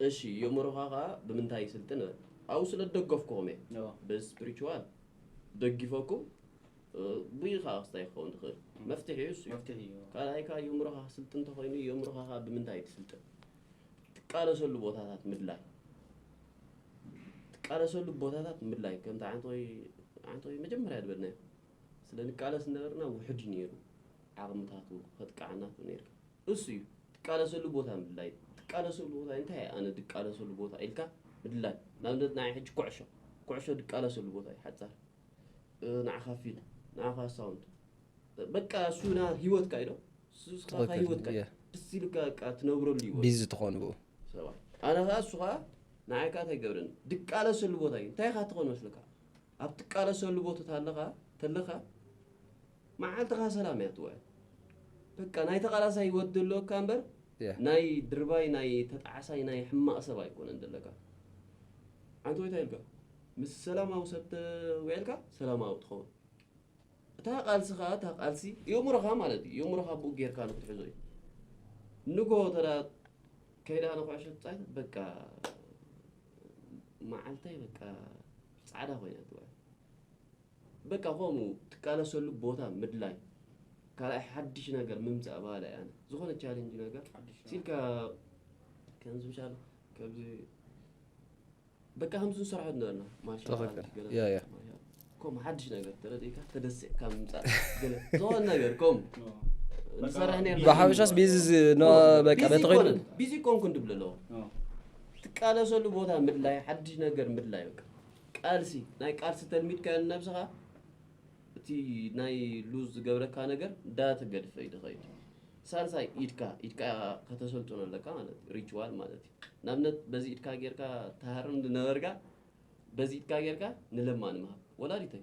እሺ፣ የእምሮኻ ኸኣ ብምንታይ ይስልጥን ንበል? ኣብኡ ስለ ዝደገፍኩኹም እየ። ኦ፣ በዚ ስፒሪቹዋል ደጊፈኩም፣ እ፣ ብይ ኸኣ ክስታይ ክኸውን ትኽእል። መፍትሒ እዩ እሱ እዩ። መፍትሒ እዩ። ካልኣይ ከኣ የእምሮኻ ክስልጥን እንተኾይኑ፣ የእምሮኻ ኸኣ ብምንታይ ትስልጥን? ትቃለሰሉ ቦታታት ምድላይ። ትቃለሰሉ ቦታታት ምድላይ። ከምቲ ዓንተወይ፣ ዓንተወይ መጀመርያ ዝበልናዮ። ስለ ንቃለስ ነበርና ውሑድ እዩ ነይሩ። ዓቕምታቱ ከጥቅዓና ነይርካ። እሱ እዩ። ትቃለሰሉ ቦታ ምድላይ። ትቃለሰሉ ቦታ እንታይ እየ ኣነ ድቃለሰሉ ቦታ ኢልካ ምድላይ። ንኣብነት ንዓይ ሕጂ ኩዕሾ። ኩዕሾ ድቃለሰሉ ቦታ እዩ ሓጻር። እ፣ ንዓኻ ፊልም፣ ንዓኻ ሳውንድ። በቃ እሱ ና ህይወትካ እዩ ዶ? እሱ እስኻ ትኽክል፣ ህይወትካ እዩ። እየ። ደስ ኢልካ በቃ ትነብረሉ ህይወት። ቢዚ ትኾኑ ብኡ። ሰባት። ኣነ ኸኣ እሱ ኸኣ ንዓይ ከኣ እንታይ ይገብረኒ? ድቃለሰሉ ቦታ እዩ። እንታይ ኢኻ ትኾን መስለካ? ኣብ ትቃለሰሉ ቦታ ታለኻ፣ ተለኻ፣ መዓልትኻ ሰላም እያ ትውዕል። በቃ ናይ ተቓላሳይ ህይወት ዘለካ እምበር፣ እያ። ናይ ድርባይ፣ ናይ ተጣዕሳይ፣ ናይ ሕማቕ ሰብ ኣይኮነን ዘለካ። ዓንተ ወይ እንታይ ኢልካ? ምስ ሰላማዊ ሰብ ተውዒልካ፣ ሰላማዊ ትኸውን። እታ ቃልሲ ኸኣ፣ እታ ቃልሲ፣ የእምሮኻ ማለት እዩ። የእምሮኻ ብኡ ጌርካ ንክትሕዞ እዩ። ንጎ ተዳ ከይዳ ንኩዕሾ ትጻወት፣ በቃ፣ መዓልታይ በቃ፣ ጻዕዳ ኮይና ትውዕል። በቃ፣ ከምኡ ትቃለሰሉ ቦታ ምድላይ። ካልኣይ ሓድሽ ነገር ምምጻእ ባህሊ ኣነ። ዝኾነ ቻሌንጅ ነገር፣ ሓድሽ ሲልካ፣ ከምዚ ምሻል፣ ከምዚ፣ በቃ፣ ከምዚ ንሰርሖ ነበርና። ማርሻል ትኽክል። ኣርት ገለ ያ፣ ያ። ማርሻል። ከምኡ ሓድሽ ነገር ተረዲእካ፣ ተደሲዕካ ምምጻእ። ገለ፣ ዝኾነ ነገር፣ ከምኡ። ንሰርሕ ነርና። ብሓበሻስ ቢዚ ዝ-፣ ኖ፣ በቃ፣ ቢዚ በቲ ኮይኑ ይኮነን፣ ቢዚ ኮንኩ እንድብለ ኣለዎ። ትቃለሰሉ ቦታ ምድላይ፣ ሓድሽ ነገር ምድላይ፣ በቃ። ቃልሲ፣ ናይ ቃልሲ ተልሚድካዮ ንነብስኻ፣ እቲ ናይ ሉዝ ዝገብረካ ነገር እንዳተገድፈ እዩ ዝኸይድ። ሳልሳይ፣ ኢድካ፣ ኢድካ ከተሰልጥኖ ኣለካ ማለት እዩ፣ ሪችዋል ማለት እዩ። ንኣብነት፣ በዚ ኢድካ ጌርካ ትሃርም ዝነበርካ፣ በዚ ኢድካ ጌርካ ንለማኒ ምሃብ። ወላዲተይ።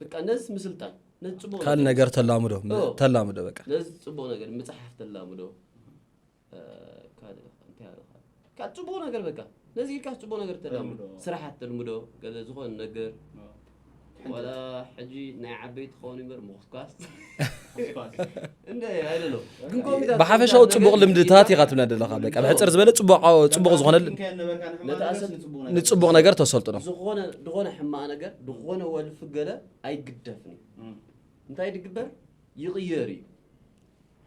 በቃ፣ ነዚ ምስልጣን፣ ነዚ ጽቡቕ ካልእ ነገር ተላምዶ፣ ኦ። ተላምዶ በቃ። ነዚ ጽቡቕ ነገር፣ ምጽሓፍ ተላምዶ። እ፣ ካልእ እንታይ ኣለካ? ካብ ጽቡቕ ነገር በቃ። ነዚ ኢልካ ጽቡቕ ነገር ተላምዶ። ተልምዶ። ስራሓት ተልምዶ፣ ገለ ዝኾነ ነገር። ኦ። ዋላ ሕጂ ናይ ዓበይቲ ክኸውን እምበር ምኹስኳስ። ምኹስኳስ። እንደ፣ I don't know። ግን ኮሚታት ብሓፈሻዊ ኮሚታት ጽቡቕ ነገር ልምድታት ኢልካ ኢኻ ትብና ዘለኻ። በቃ፣ ብሕጽር ዝበለ ጽቡቕ፣ ጽቡቕ ዝኾነ ንካያ ነበርካ ንሕማቕ ነቲ ነገር ኣሰብ-፣ ንጽቡቕ ነገር። ንጽቡቕ ነገር ተሰልጥኖ። ዝኾነ፣ ዝኾነ ሕማቕ ነገር፣ ዝኾነ ወልፊ ገለ ኣይግደፍን እዩ። እም። እንታይ ድግበር? ይቕየር እዩ።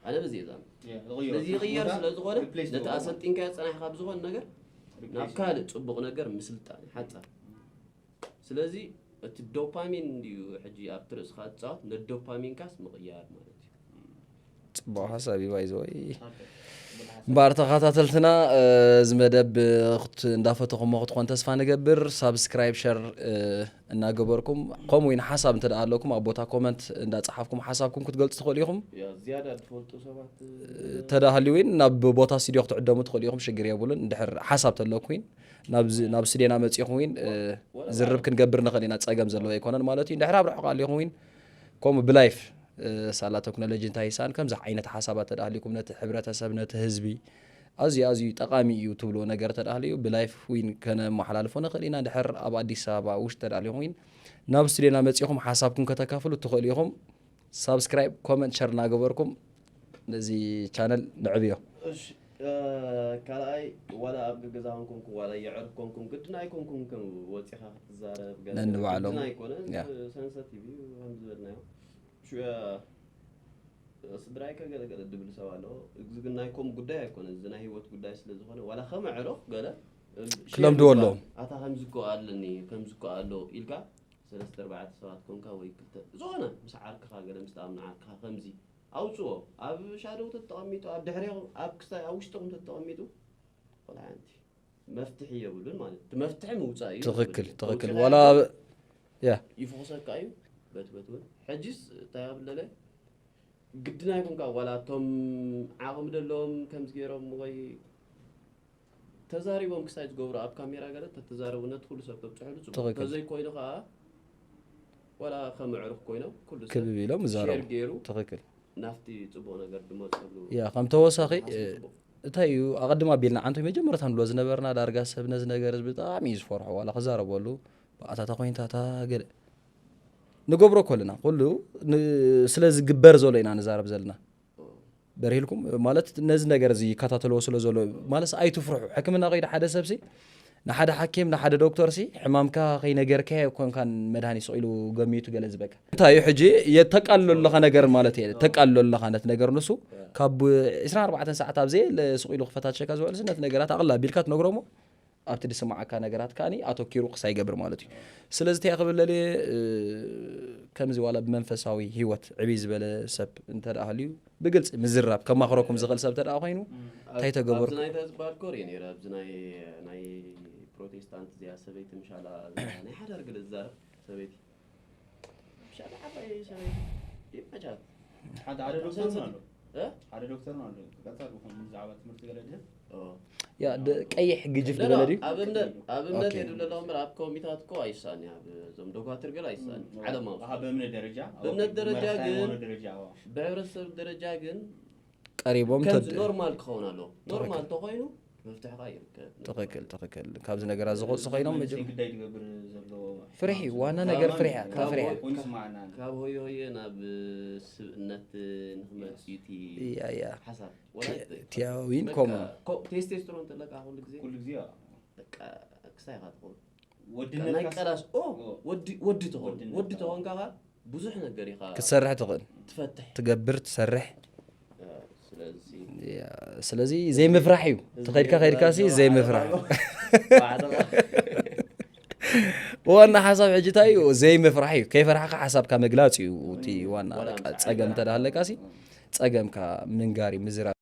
ኣነ በዚ እየ ዛም-፣ ያ፣ ዝቕየር። ነዚ ይቕየር ቦታ ስለ ዝኾነ፣ ሪፕሌስ ነቲ ትገብሮ። ኣሰልጢንካዮ ጸናሕካ ብዝኾነ ነገር፣ ሪፕሌስ ናብ ካልእ ጽቡቕ ነገር ምስልጣን፣ ሓጻር። ስለዚ፣ እቲ ዶፓሚን እንድዩ ሕጂ ኣብቲ ርእስኻ ዝጻወት፣ ነዶፓሚንካስ ምቕያር ማለት እዩ። ጽቡቕ ሓሳብ እዩ፣ ባይዘወይ። ኦኬ። እምበኣር ተኸታተልትና፣ እ፣ እዚ መደብ፣ እ፣ ክት-፣ እንዳፈተኹሞ ክትኾን ተስፋ ንገብር። ሳብስክራይብ፣ ሸር፣ እ፣ እናገበርኩም፣ ከምኡ እውን ሓሳብ እንተ ደኣ ኣለኩም ኣብ ቦታ ኮመንት እንዳጸሓፍኩም ሓሳብኩም ክትገልጹ ትኽእሉ ኢኹም። ያ፣ ዝያዳ ዝፈልጡ ሰባት፣ እ፣ ተዳህልዩ እውን ናብ ቦታ ስቱድዮ ክትዕደሙ ትኽእሉ ኢኹም፣ ሽግር የብሉን። እንድሕር ሓሳብ ተለኩ እውን ናብ ዝ-፣ ናብ ስቱድዮና መጺኹም እውን፣ እ፣ ወላ ዝርብ ክንገብር ንኽእል ኢና፣ ጸገም ዘለዎ ኣይኮነን ማለት እዩ። እንድሕር ኣብ ርሑቕ ኣሊኹም እውን ከምኡ ብላይፍ፣ እ፣ ሳላ ቴክኖሎጂ እንታይ ይሳን ከምዚ ዓይነት ሓሳባት ተዳህሊኩም ነቲ ሕብረተሰብ፣ ነቲ ህዝቢ ኣዝዩ፣ ኣዝዩ ጠቓሚ እዩ ትብልዎ ነገር ተዳህልዩ ብላይፍ እውን ከነመሓላልፎ ንኽእል ኢና። እንድሕር ኣብ ኣዲስ ኣበባ ውሽጢ ተዳህሊኹም እውን ናብ ስቱድዮና መጺኹም ሓሳብኩም ከተካፍሉ ትኽእሉ ኢኹም። ሳብስክራይብ፣ ኮመንት፣ ሸር እናገበርኩም ነዚ ቻነል ንዕብዮ። እሺ፣ እ፣ ካልኣይ፣ ዋላ ኣብ ገዛ ኮንኩም፣ ዋላ የዕሩኽ ኮንኩም፣ ግድን ኣይኮንኩም ከም ወጺኻ ክትዛረብ፣ ገለ ነንባዕሎም። ግድን ኣይኮነን፣ ያ። ሰንሰቲቭ እዩ፣ ከም ዝበልናዮ። ሹ-፣ እ፣ ስድራይ ከገለ ገለ ድብል ሰብ ኣሎ። እዚ ግን ናይ ኮም ጉዳይ ኣይኮነን፣ እዚ ናይ ህይወት ጉዳይ ስለ ዝኾነ፣ ዋላ ከም ኣዕሩኽ ገለ፣ እ፣ ሼር ክለምድዎ ምግባር። ኣለዎም። ኣታ ከምዚ እኮ ኣለኒ፣ ከምዚ እኮ ኣሎ ኢልካ፣ ሰለስተ ኣርባዕተ ሰባት ኮንካ ወይ ክልተ፣ ዝኾነ ምስ ዓርክኻ ገለ ምስ ትኣምኖ ዓርክኻ ከምዚ ኣውጽኦ። ኣብ ሻደው ተተቐሚጡ፣ ኣብ ድሕሬኹም፣ ኣብ ክስታይ፣ ኣብ ውሽጥኹም ተተቐሚጡ፣ ቆልዓ ኣንቲ መፍትሒ የብሉን ማለት እዩ። እቲ መፍትሒ ምውጻእ እዩ። ትኽክል፣ ዝብል ትኽክል። ተውጽኦ ዋላ ያለ ኣብ-፣ ያ። ይፍኹሰካ እዩ። በት በት እውን ሕጂስ እንታይ ኣብለለ ግድን ኣይኮንካ። ዋላ እቶም ዓቕሚ ደለዎም ከምዚ ገይሮም ወይ ተዛሪቦም ክሳይ ዝገብሩ ኣብ ካሜራ ገለ ተተዛረቡ ነቲ ኩሉ ሰብ ተብጽሕሉ ጽቡቕ። ትኽክል። ተዘይኮይኑ ከኣ ዋላ ከም ኣዕሩኽ ኮይኖም ኩሉ ሰብ ክብብ ኢሎም ይዛረቡ። ሼር ገይሩ ትኽክል። ናብቲ ጽቡቕ ነገር ድመጸሉ ያ፣ ከም ተወሳኺ፣ ሓሳብ እ፣ ጽቡቕ። እንታይ እዩ ኣቐድም ኣቢልና ዓንቶ መጀመርታ ንብሎ ዝነበርና ዳርጋ ሰብ ነዚ ነገር እዚ ብጣዕሚ እዩ ዝፈርሖ። ዋላ ክዛረበሉ ብኣታታ ኮይንታታ ገለ ንገብሮ ከለና ኩሉ ን-፣ ስለ ዝግበር ዘሎ ኢና ንዛረብ ዘለና። በርሂልኩም ማለት ነዚ ነገር እዚ ይከታተልዎ ስለ ዘሎ ማለት ኣይትፍርሑ። ሕክምና ከይዱ ሓደ ሰብሲ ንሓደ ሓኪም ንሓደ ዶክተርሲ ሕማምካ ከይነገርካዮ ኮንካን መድሃኒ ስኢሉ ገሚቱ ገለ ዝበካ እንታይ እዩ ሕጂ የተቃልሎ ኣለኻ ነገር ማለት እየ ተቃልሎ ኣለኻ ነት ነገር ንሱ ካብ 24 ሰዓት ኣብ ዘየለ ስቕ ኢሉ ክፈታተሸካ ዝውዕል ነቲ ነገራት ኣቕላ ቢልካ ትነግሮሞ ኣብቲ ዝስማዓካ ነገራት ከኣ ኣተኪሩ ክሳይ ይገብር ማለት እዩ። ስለዚ እንታይ ክብል ለልየ ከምዚ ዋላ ብመንፈሳዊ ህይወት ዕብይ ዝበለ ሰብ እንተ ደኣ ሃልዩ ብግልፂ ምዝራብ ከማኽረኩም ዝኽእል ሰብ እንተ ደኣ ኮይኑ እንታይ ተገበርኩ? ናይ ዝበሃል ኮር እየ ነይረ ኣብዚ ናይ ናይ ፕሮቴስታንት እዚኣ ሰበይቲ ምሻላ ናይ ሓዳር ግለ ዝዛረብ ሰበይቲ ምሻላ ዓባይ ሰበይቲ ይመቻት ሓደ ሓደ ዶክተር ነው አለው ሓደ ዶክተር ነው አለው ቀጣል ሆኑ ብዛዕባ ትምህርቲ ገለ ድህብ ያ ቀይሕ ግጅፍ ዝበለ ድዩ? ኣብነት የድብለሎ እምበር ኣብ ኮሚታት እኮ ኣይሳኒ ኣብ እዞም ዶኳትር ገለ ኣይሳኒ ዓለማዊ በእምነት ደረጃ በእምነት ደረጃ ግን ደረጃ ብሕብረተሰብ ደረጃ ግን ቀሪቦም ከምዚ ኖርማል ክኸውን ኣለዎ ኖርማል ተኮይኑ መፍትሕኻ ይርከብ ትኽክል ትኽክል ካብዚ ነገራት ዝቆፅእ ኮይኖም መጀመ ግዳይ ትገብር ዘሎ ፍርሒ ዋና ነገር ፍርሒ ፍርሒ ኮይኑ ስማዕና ካብ ሆየ ሆየ ናብ ስብእነት ንክመፅእ እቲ ያ ያ ሓሳብ ቲያዊን ኮሞ ቴስቴስትሮን ተለካ ኩሉ ግዜ ኩሉ ግዜ በቃ ክሳይ ኢኻ ትኸውን ወድነት ናይ ካስ- ቀላስ ኦ። ወዲ ወዲ ትኸውን ወድነት ወዲ ካስ- ተኾንካ ኸዓ ብዙሕ ነገር ኢኻ ክትሰርሕ ትኽእል ትፈትሕ ትገብር ትሰርሕ ስለዚ ያ፣ ስለዚ ዘይምፍራሕ እዩ ተኸድካ ከድካ ሲ ዘይምፍራሕ እዩ ባዕልኻ ዋና ሓሳብ ሕጂ እንታይ እዩ ዘይምፍራሕ እዩ ከይፈራሕካ ሓሳብካ ምግላፅ እዩ እቲ ዋና ዋላ በቃ ምሳዕ ፀገም እንተዳሃለካ ሲ ፀገምካ ምንጋር እዩ ምዝራብ